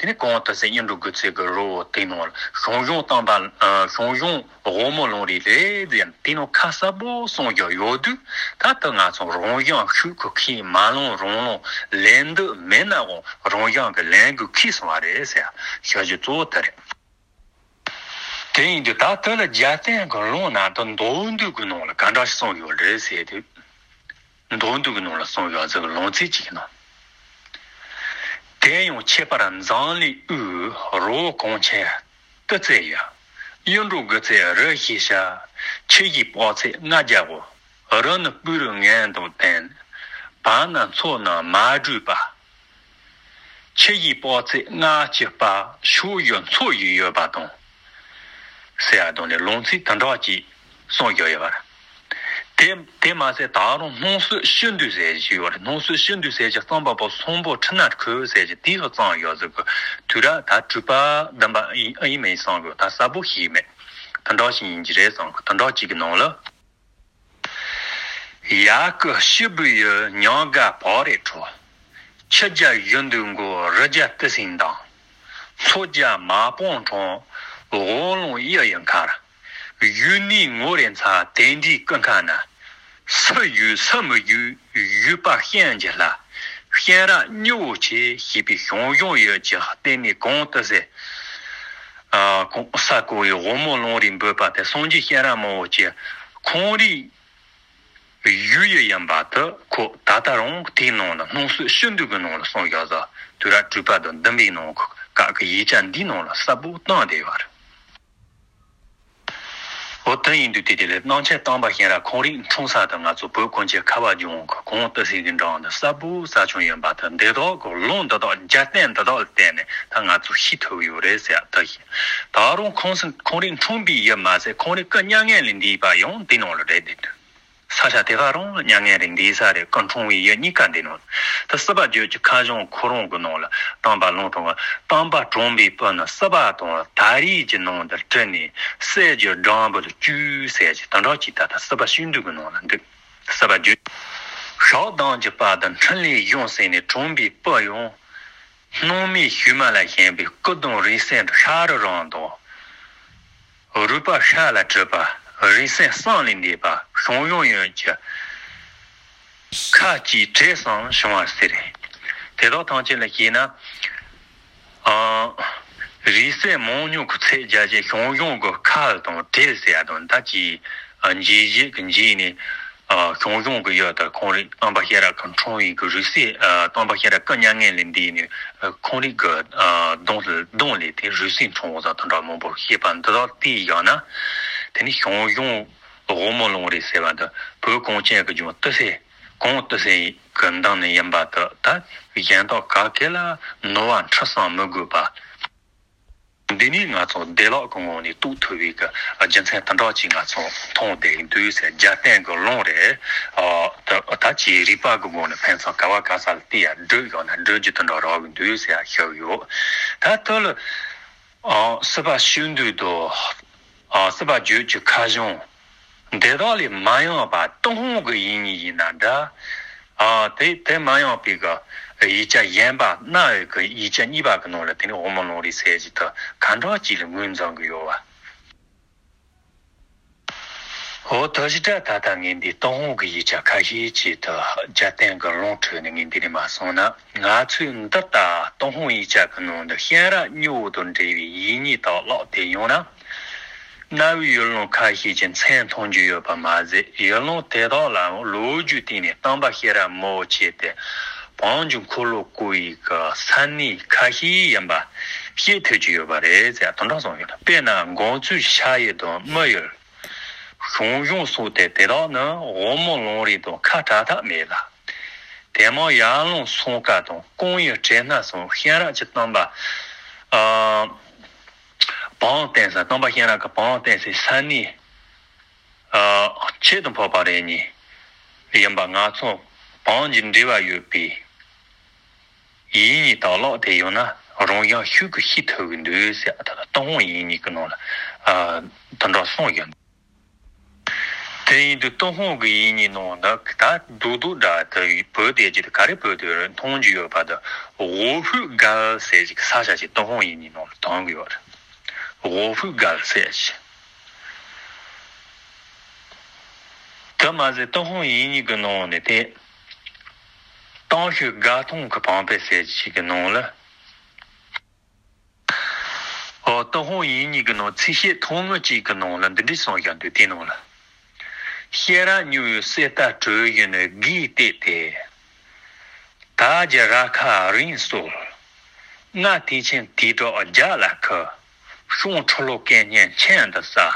དེ་ནས་གོང་དུ་ཟེར་གཡུ་འབྲུག་དགུ་ཚེ་གི་རི་བོ་དེ་ནང་ལ་ཞང་ཞུང་བསྟན་པ་ཞང་ཞུང་དབང་མོ་ལུང་རིགས་རེད་ཟེར་དེ་ནང་ཁ་གསལ་པོ་གསུངས་ཀྱང་ཡོད་དུས། ད་ལྟ་ང་ཚོ་རང་གཞུང་ཤུགས་ཀྱིས་ཁས་མ་བླངས་རང་བླངས་ལེན་འདོད་མེད་ན་འོང་རང་གཞུང་གི་ལེན་དགོས་ཁས་སོང་བ་རེད་ཟེར་ཞུ་རྒྱུ་གཙོ་བོ་དེ་རེད། དེ་ཡིན་དུས་ད་ལྟ་ལ་རྒྱལ་བསྟན་གྱི་ལུང་ན་ད་མདོ་འདུས་ཀྱི་ནང་ལ་ག་འདྲ་ཞིག་གསུངས་ཡོད་རེད་ཟེར་དུས། མདོ་འདུས་ཀྱི་ནང་ལ་གསུངས་ཡོད་ཟེར་གི་ལུང་ཚིག་ཅིག་ཡིན་ནོ། དེ་ཡང་ཁྱད་པར་འཛམ་གླིང་དབུས་རི་བོ་གངས་ཆེན་ཏི་ཙེ་ཡི། གཡུ་འབྲུག་དགུ་ཚེ་རི་བཞི་ཤ། ཁྱི་བཞི་དཔག་ཚད་ལྔ་བརྒྱ་གོ། རི་ནི་སྤོས་རི་ངན་དང་ལྡན། བ་ན་མཚོ་ནི་མ་དྲོས་པ། ཁྱི་བཞི་དཔག་ཚད་ལྔ་བཅུ་པ་ཕྱོགས་བཞི་མཚོ་བཞི་ཡོད་པ་དང་། ཟེར་ཡ་དང་ནི་ལུང་ཚིག་དེ་འདྲ་ཅིག་གསུངས་ཡོད་ཡོད་པ་རེད། དེ་དེ་མ་ཟད་ད་རུང་སྣང་སྲིད་ཤིན་ཏུ་ཟེར་གྱི་ཡོད་རེད། སྣང་སྲིད་ཤིན་ཏུ་ཟེར་གྱི་རྩོམ་པ་པོ་གསུང་པོ་ཁྲི་ནག་ཁོས་ཟེར་གྱི་དེའི་གཙང་ཡོད་ཟེར་གི་དུས་ར་ད་གྲུབ་པ་བདུན་པ་ཨི་ཨི་མེད་གསུང་གི་ད་གསལ་པོ་ཞིག་མེད། དེ་འདྲ་ཞིག་ཡིན་གྱི་རེད་གསུང་གི་དེ་འདྲ་ཅིག་གི་ནང་ལ། ཡ་ཀི་ཤི་བུ་ཡི་ཉང་ག་བག་རེ་ཁྲོ། ཁྱི་རྒྱ་ཡུལ་འདུས་མགོ་རི་རྒྱ་ཏི་སིང་དང་། མཚོ་རྒྱ་མ་སྤང་གྲོང་དབང་ལུང་གཡུ་ཡི་མཁར། ཡུལ་ནི་ངོ་རེ་མཚར་དེ་འདྲའི་ཀུན་ཁ་ན། སུ་ཡོད་སུ་མི་ཡོད་ཡུལ་པ་ཤན་གྱི་ལྷ། ཤན་ར་སྨྱུ་བོ་ཆེ་ཞེས་པའི་ཞང་ཞུང་ཡུལ་གྱི་ལྟེ་གནས་གོང་དུ་ཟེར། ཨ་གོང་ས་གོ་བའི་དབང་མོ་ལུང་རིགས་འབོད་པ་དེ་སངས་རྒྱས་ཤན་ར་མང་བོ་ཆེ་ཁོང་རིགས་ཡུལ་ཡི་ཡིན་པ་དེ་ཁོ་ད་ལྟ་རུང་དེའི་ནང་ལ་སྣང་སྲིད་ཤིན་ཏུ་གི་ནང་ལ་གསུངས་ཡོད་ཟེར། དུས་རབས་དྲུག་པ་དང་བདུན་པའི་ནང་གི་སྐབས་ཀྱི་ཡིག་ཆ་འདིའི་ནང་ལ་གསལ་པོ་བཏང་བསྡད་ཡོད་རེད། འོ་དེ་ཡིན་དུས་དེ་དེ་ལས་སྣང་ཆེན་བསྟན་པ་ཤེས་རབ་ཁོང་རིག་འཁྲུངས་ས་དེ་ང་ཚོ་བོད་གངས་ཅན་ཁ་བ་ལྗོངས་ཀྱི་གོང་དུ་ཟེར་གྱི་འབྲིང་དུ་གསལ་པོ་གསལ་བྱུང་ཡིན་པ་དང་འདི་དག་གི་ལུང་འདི་དག་རྒྱལ་བསྟན་འདི་དག་ལ་བརྟེན་ནས་ད་ང་ཚོ་ཤེས་ཐུབ་ཡོད་རེད་ཟེར་ཡ་ད་ཤེས། ད་རུང་ཁོང་ཁོང་རིག་འཁྲུངས་པའི་ཡུལ་མ་ཟད་ཁོང་རིག་སྐུ་མྱ་ངན་ལས་འདས་པ་ཡང་འདི་ནང་ལ་རེད་བསྡད་འདུག་ས་ཆ་དེ་ག་རང་མྱ་ངན་རེད་འདས་ས་རེད། སྐུ་འཁྲུངས་པའི་ཡུལ་གཉིས་ཀ་འདི་ནང་། ད་སྲིད་པ་བརྗོད་ཀྱི་ཁ་བྱང་ཁོ་རང་གི་ནང་ལ་བསྟན་པ་ལུང་དྲངས་པ་བསྟན་པ་དྲངས་པའི་བུ་ནི་སྲིད་པ་དང་ད་རེས་ཀྱི་ནང་དུ་བྲིས་ནས་གསེར་གྱི་སྦྲང་བུ་ལ་བཅུག་ཟེར་གྱི་དོན་དག་ཅིག་ད་ལྟ་སྲིད་པ་ཤིན་ཏུ་གི་ནང་ལ་འདུག་སྲིད་པ་བརྗོད། ཞག་དང་གྱི་བར་དུ་འཕྲིན་ལས་གཞུང་ཟེར་ནས་དྲངས་པའི་བུ་ཡང་། སྣང་མེད་ཤུལ་མ་ལ་ཞེན་པའི་སྐུ་གདུང་རིང་བསྲེལ་དུ་ཤ་རུ་རང་དང་། རུས་པ་ཤ་ལ་གྲུབ་པ་རིང་བསྲེལ་གསང་ལས་འདས་པ་ཞང་ཞུང་ཡུལ་གྱི་ཁ་ཅིག་བྲེ་སྲང་བྱུང་བ་ཟེར། དེ་དག་ཐམས་ཅད་ལ་བཤད་ན། ཨ། རིང་བསྲེལ་མང་ཉུང་གི་ཚད་བརྒྱ་ཆའི་ཞང་ཞུང་གི་ཁ་དང་བྲེ་ཟེར་ཡ་དང་ད་ཅི་འཇིགས་བྱེད་ཀྱི་འཇིགས་ནས། ཞང་ཞུང་གི་ཡུལ་དུ་ཁོང་རིག་སྟོན་པ་ཤེས་རབ་ཀྱི་འཁྲུངས་པའི་གི་རུས་གསེར། སྟོན་པ་ཤེས་རབ་སྐུ་མྱ་ངན་ལས་འདས་ནས་ཁོང་རིག་གི་གདུང་ལ་གདུང་ལས་དེ་རུས་གསེར་འཁྲུངས་པ་དང་འདྲ་མང་པོ་ཤེས་པ་འདི་དག་དེའི་ཡང་ན། དེ་ནི་ཞང་ཞུང་དབང་མོ་ལུང་རིགས་ཟེར་བ་འདི་བོད་གངས་ཅན་གྱི་ལྗོངས་ཏི་སེ་གངས་ཏི་སེ་གི་འདང་ནས་ཡིན་པ་དེ་ད་གཞན་དག་ག་གེ་ལ་ནོར་བ་འཁྲུལ་སོང་མི་དགོས་པ། འདི་ནི་ང་ཚོ་བདེ་བླག་གི་ངང་ནས་རྟོགས་ཐུབ་པའི་གི་རྒྱུ་མཚན་དེ་འདྲ་ཅིག་ང་ཚོ་མཐོང་བསྡད་ཀྱི་འདུག་ཟེར། རྒྱལ་བསྟན་གྱི་ལུང་རེད། ཨ་ད་ད་ཅིག་རིག་པ་གི་སྒོ་ནས་ཕན་ཚུན་ག་བ་ག་ས་ལ་བལྟས་ཡ་བགྲོད་ཡོང་ན་བགྲོད་རྒྱུ་དེ་འདྲ་རག་གི་འདུག་ཟེར་ཡ་ཞུ་གི་ཡོད། ད་ལྟ་ལ་ཨ་སྲིད་པ་ཤིན་ཏུ་དོ། ཨ་སྲིད་པ་བརྗོད་ཀྱི་ཁ་བྱང་འདི་དག་ལས་མ་ཡངས་པ་ཏུན་ཧོང་གི་ཡིག་རྙིང་ཡིན་ན་འདྲ། ཨ་དེ་དེ་མ་ཡངས་པའི་གི་ཡིག་ཆ་གཞན་པ་སྣ་ཡི་གི་ཡིག་ཆ་གཉིས་པ་གི་ནང་ལ་དེ་ནི་དབང་མོ་ལུང་རིགས་ཟེར་གྱི་དེ་ག་འདྲ་ཅིག་ལ་ངོས་འཛིན་གི་ཡོད་བ། འོ་དེ་བཞིན་དྲ་ད་ལྟ་ངས་འདི་ཏུན་ཧོང་གི་ཡིག་ཆ་ཁ་ཤས་ཅིག་དེ་རྒྱལ་བསྟན་གི་ལུང་ཁྲོད་ནས་ངས་འདི་ནས་མར་སོང་ན། ང་ཚོས་འདི་ལྟ་ཏུན་ཧོང་ཡིག་ཆ་གི་ནང་དུ་ཤེས་རབ་སྨྱུ་གུ་དང་འབྲེལ་བའི་ཡིག་རྙིང་དག་ཀློག་བསྡད་ཡོང་ན། གནའ་བོའི་ཡུལ་ལུང་ཁ་ཤས་ཀྱི་མཚན་མཐོང་རྒྱུ་ཡོད་པ་མ་ཟད། ཡུལ་ལུང་དེ་དག་ལའང་ལོ་རྒྱུས་སྟེང་ནས་སྟོན་པ་ཤེས་རབ་མང་བོ་ཆེ་སྟེ་བོན་གྱི་འཁོར་ལོ་བསྐོར་བའི་གི་ས་གནས་ཁ་ཤས་ཡིན་པ་ཤེས་ཐུབ་ཀྱི་ཡོད་པ་རེད་ཟེར་དོན་དག་གསུངས་ཡོད། དཔེར་ན་མགོན་ཚུལ་ཤ་ཡུལ་དང་རྨུ་ཡུལ། ཞང་ཞུང་སོགས་ཏེ་དེ་དག་ནི་དབང་མོ་ལུང་རིགས་དང་ཁ་བྲལ་ཐབས་མེད་ལ། དེ་མིན་ཡར་ལུང་སུམ་ཀ་དང་ཀོང་ཡུལ་བྲེ་སྣ་སོགས་ཤེས་རབ་ཀྱི་སྟོན་པ། ཨ། བང་བསྟན་ས་སྟོན་པ་ཤེས་རབ་ཀྱི་བང་བསྟན་སའི་ས་གནས། ཨ། ཆེད་དུ་འཕགས་པ་རེ་གཉིས་ཡིན་པ་ང་ཚོ་བང་གི་འབྲེལ་བ་ཡོད་པའི་ ཡིད་གཉིས་དང་ལག་དེ་ཡོད་ན་རང་བཞིན་ཤུགས་ཀྱིས་ཤེས་ཐུབ་ཀྱི་འདུག་ཟེར། ད་ལྟ་ཏུན་ཧོང་ཡིད་གཉིས་ཀྱི་ནང་ལ་ཨ་དེ་འདྲ་གསུངས་ཡོད། དེ་ཡིན་དུས་ཏུན་ཧོང་གི་ཡིད་གཉིས་ནང་ད་ད་རྡོག་རྡོག་འདྲ་དེ་བོད་དེ་ཅི་ག་རེ་བོད་དེ་མཐོང་རྒྱུ་ཡོད་པ་དང་དབུ་ཕུག་གལ་ཟེར་ཞིག་ས་ཆ་ཞིག་ཏུན་ཧོང་ཡིད་གཉིས་ནང་ལ་དོན་གྱི་ཡོད་རེད། དབུ་ཕུག་གལ་ཟེར་ཞིག་དེ་མ་ཟད་ཏུན་ཧོང་ཡིད་གཉིས་ཀྱི་ནང་ནས་དེ་ཏུན་ཧོང་དགའ་སྟོན་གྱི་བང་པོ་ཟེར་ཞིག་གི་ནང་ལ། ཨོ། ཏུན་ཧོང་ཡིད་གཉིས་ཀྱི་ནང་ཚིགས་བཅད་ཐུང་ངུ་གཅིག་གི་ནང་ལ་འདི་འདྲ་གསུངས་ཡོད་འདུག་དེའི་ནང་ལ། ཤེས་རབ་མྱུ་གུའི་གསེར་རྟ་དྲོད་བཞིན་གྱིས་བཏེགས་ཏེ། དར་གྱི་ར་ཁ་རིང་སོལ། རྔ་དུས་ཆེན་དུས་དྲག་རྒྱ་ལ་ཁུ། སྲུང་ཁྲི་ལོ་སྐད་སྙན་མཆན་དུ་ཟ།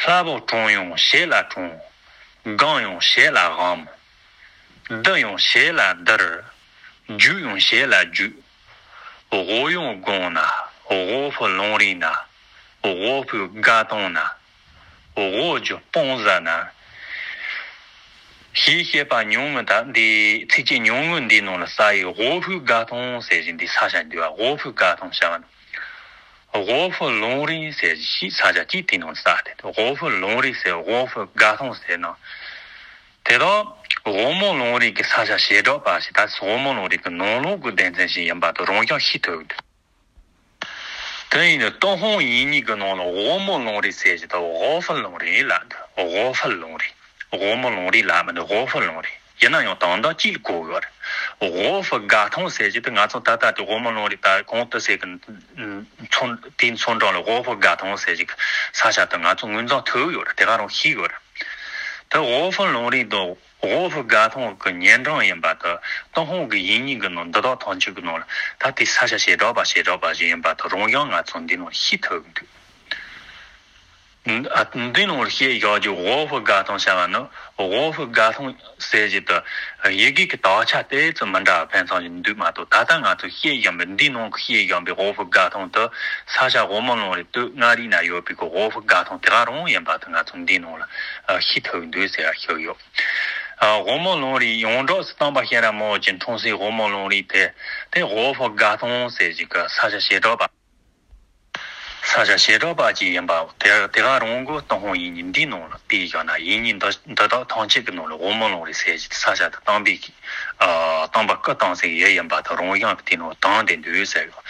ལྷ་བུ་གྲོངས་ཡང་ཞལ་ལ་གྲོངས། སྒང་ཡང་ཞལ་ལ་སྒང་། བསྡུ་ཡང་ཞལ་ལ་བསྡུར། རྒྱུག་ཡང་ཞལ་ལ་རྒྱུག་དབུ་ཡོན་སྒང་ན། དབུ་ཕུག་ལུང་རིང་ན། དབུ་ཕུག་དགའ་སྟོན་ན། དབུ་རྒྱུ་སྤུངས་ཟ་ན། ཞེས་བཤད་པ་ཉུང་ངུ་དང་འདི་ཚིགས་བཅད་ཉུང་ངུ་འདིའི་ནང་ལ་ས་ཡི་དབུ་ཕུག་དགའ་སྟོན་ཟེར་བཞིན་འདི་ས་ཆ་འདི་བ་དབུ་ཕུག་དགའ་སྟོན་བྱ་བ་ན། དབུ་ཕུག་ལུང་རིང་ཟེར་ཞིག་ས་ཆ་གཅིག་དེའི་ནང་ལ་ས་དེ་དབུ་ཕུག་ལུང་རིང་ཟེར་དབུ་ཕུག་དགའ་སྟོན་ཟེར་ན། དེ་དག་དབུ་མོ་ལུང་རིང་གི་ས་ཆ་བྱེ་བྲག་པ་ཞིག་ད་དབུ་མོ་ལུང་རིང་གི་ནང་ལོགས་ཀྱི་སྡེ་ཚན་ཞིག་ཡིན་པ་དང་རང་བཞིན་ཤེས་ཐུབ་འདུག་དེ་ཡིན་ན་ཏུན་ཧོང་ཡིད་གཉིས་ཀྱི་ནང་ལ་དབུ་མོ་ལུང་རིང་ཟེར་གྱི་ད་དབུ་ཕུག་ལུང་རིང་ལ་འདུག་དབུ་ཕུག་ལུང་རིང་། དབུ་མོ་ལུང་རིང་ལ་མི་འདུག་དབུ་ཕུག་ལུང་རིང་། ཡིན་ན་ཡང་དོན་དག་གཅིག་ལ་གོ་དགོས་རེད། དབུ་ཕུག་དགའ་སྟོན་ཟེར་གྱི་ད་ང་ཚོ་ད་ལྟ་དེ་དབུ་མོ་ལུང་རིང་ད་གོང་དུ་ཟེར་གྱི་མཚོན་དེའི་མཚོན་གྲངས་ལ་དབུ་ཕུག་དགའ་སྟོན་ཟེར་གྱི་ས་ཆ་དེ་ང་ཚོ་ངོས་འཛིན་ཐུབ་ཡོད་རེད། དེ་ག་རང་ཤེས་ཡོད་རེད། ད་དབུ་ཕུག་ལུང་རིང་དང་། དབུ་ཕུག་དགའ་སྟོན་གྱི་ཉེ་འགྲམ་ཡིན་པ་དང་ཏུན་ཧོང་གི་ཡིད་གཉིས་ཀྱི་ནང་འདི་དག་ཐམས་ཅད་ཀྱི་ནང་ལ་ད་དེ་ས་ཆ་བྱེ་བྲག་པ་བྱེ་བྲག་པ་ཞིག་ཡིན་པ་དང་རང་བཞིན་ང་ཚོ་འདི་ནང་ཤེས་ཐུབ་འདུག་ཨ། འདི་ནང་བཤད་བཞག་རྒྱུ་དབུ་ཕུག་དགའ་སྟོན་བྱ་བ་ནི་དབུ་ཕུག་དགའ་སྟོན་ཟེར་གྱི་དུ་ཡི་གེ་གི་དག་ཆ་དེ་ཙམ་མི་འདྲ་བ་ཕན་ཚུན་ཞིག་འདུག་མ་གཏོགས་ད་ལྟ་ང་ཚོ་བཤད་བཞིན་པའི་འདི་ནང་གི་བཤད་བཞིན་པའི་དབུ་ཕུག་དགའ་སྟོན་དུ་ས་ཆ་དབུ་མོ་ལུང་རིང་སྟོད་མངའ་རིས་ན་ཡོད་པའི་གི་དབུ་ཕུག་དགའ་སྟོན་དེ་ག་རང་ཡིན་པ་དེ་ང་ཚོ་འདི་ནང་ལ་ཨ་ཤེས་ཐུབ་འདུག་ཟེར་ཞུ་ཡོད། ཨ། དབུ་མོ་ལུང་རིང་ཡོངས་གྲགས་སུ་སྟོན་པ་གཤེན་རབ་མང་བོ་ཅན་འཁྲུངས་སའི་དབུ་མོ་ལུང་རིང་དེ་དེ་དབུ་ཕུག་དགའ་སྟོན་ཟེར་ཞིག་གི་ས་ཆ་བྱེ་བྲག་པ། ས་ཆ་བྱེ་བྲག་པ་ཅིག་ཡིན་པ་དེ་དེ་ག་རང་གི་ཏུན་ཧོང་ཡིད་གཉིས་འདིའི་ནང་ལ་བལྟས་བཞག་ན་ཡིད་གཉིས་འདི་འདི་དག་ཐམས་ཅད་ཀྱི་ནང་ལ་དབུ་མོ་ལུང་རིང་ཟེར་ཞིག་ས་ཆ་དེ་སྟོན་པའི་གི་ཨ། སྟོན་པ་སྐུ་བལྟམས་སའི་ཡུལ་ཡིན་པ་དང་རང་བཞིན་གྱི་དེ་ནང་དོན་དེ་འདུག་ཟེར་ཡོད།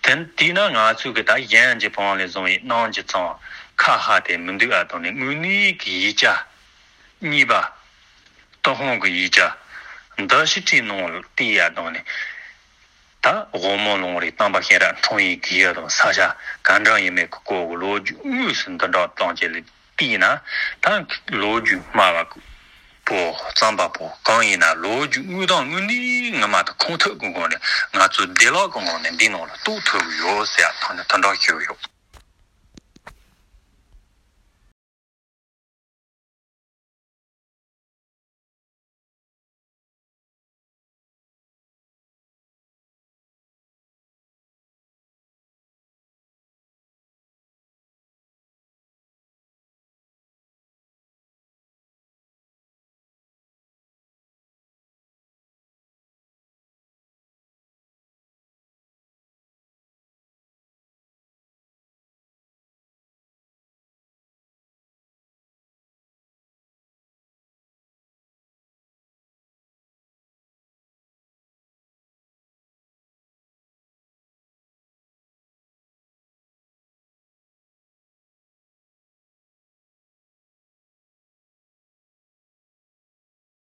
དེ་དེས་ན་ང་ཚོས་གི་ད་གཞན་གྱི་བོན་ལས་བཟུང་བའི་གནང་རྒྱུ་ཙམ་ཁ་ཧ་དེ་མི་འདུག་ཨ། དང་ནི་དངོས་གནས་ཀྱི་ཡིག་ཆ་གཉིས་པ་ཏུན་ཧོང་གི་ཡིག་ཆ་འདི་ཞིག་ཁྲིད་ནང་ལ་བལྟས་ཡ་དང་ནི། ད་དབུ་མོ་ལུང་རིང་སྟོན་པ་གཤེན་རབ་འཁྲུངས་ཡུལ་གྱི་ཡུལ་དང་ས་ཆ་ག་འདྲ་ཡིན་མིན་གྱི་སྐོར་གྱི་ལོ་རྒྱུས་དངོས་སུ་འདི་འདྲ་བཏང་བྱས་ལ་བལྟས་ན་ད་ལོ་རྒྱུས་སྨྲ་བ་པོ་རྩོམ་པ་པོ་གང་ཡིན་ན་ལོ་རྒྱུས་དངོས་དང་དངོས་གནས་ངོ་མ་དང་ཁུངས་ཐུབ་ཀྱི་སྒོ་ནས་ང་ཚོ་བདེ་བླག་གི་ངང་ནས་འདི་ནང་ལ་རྟོགས་ཐུབ་ཀྱི་ཡོད་ཟེར་ཡ་ཐོག་ནས་དོན་དག་ཞུས་ཡོད།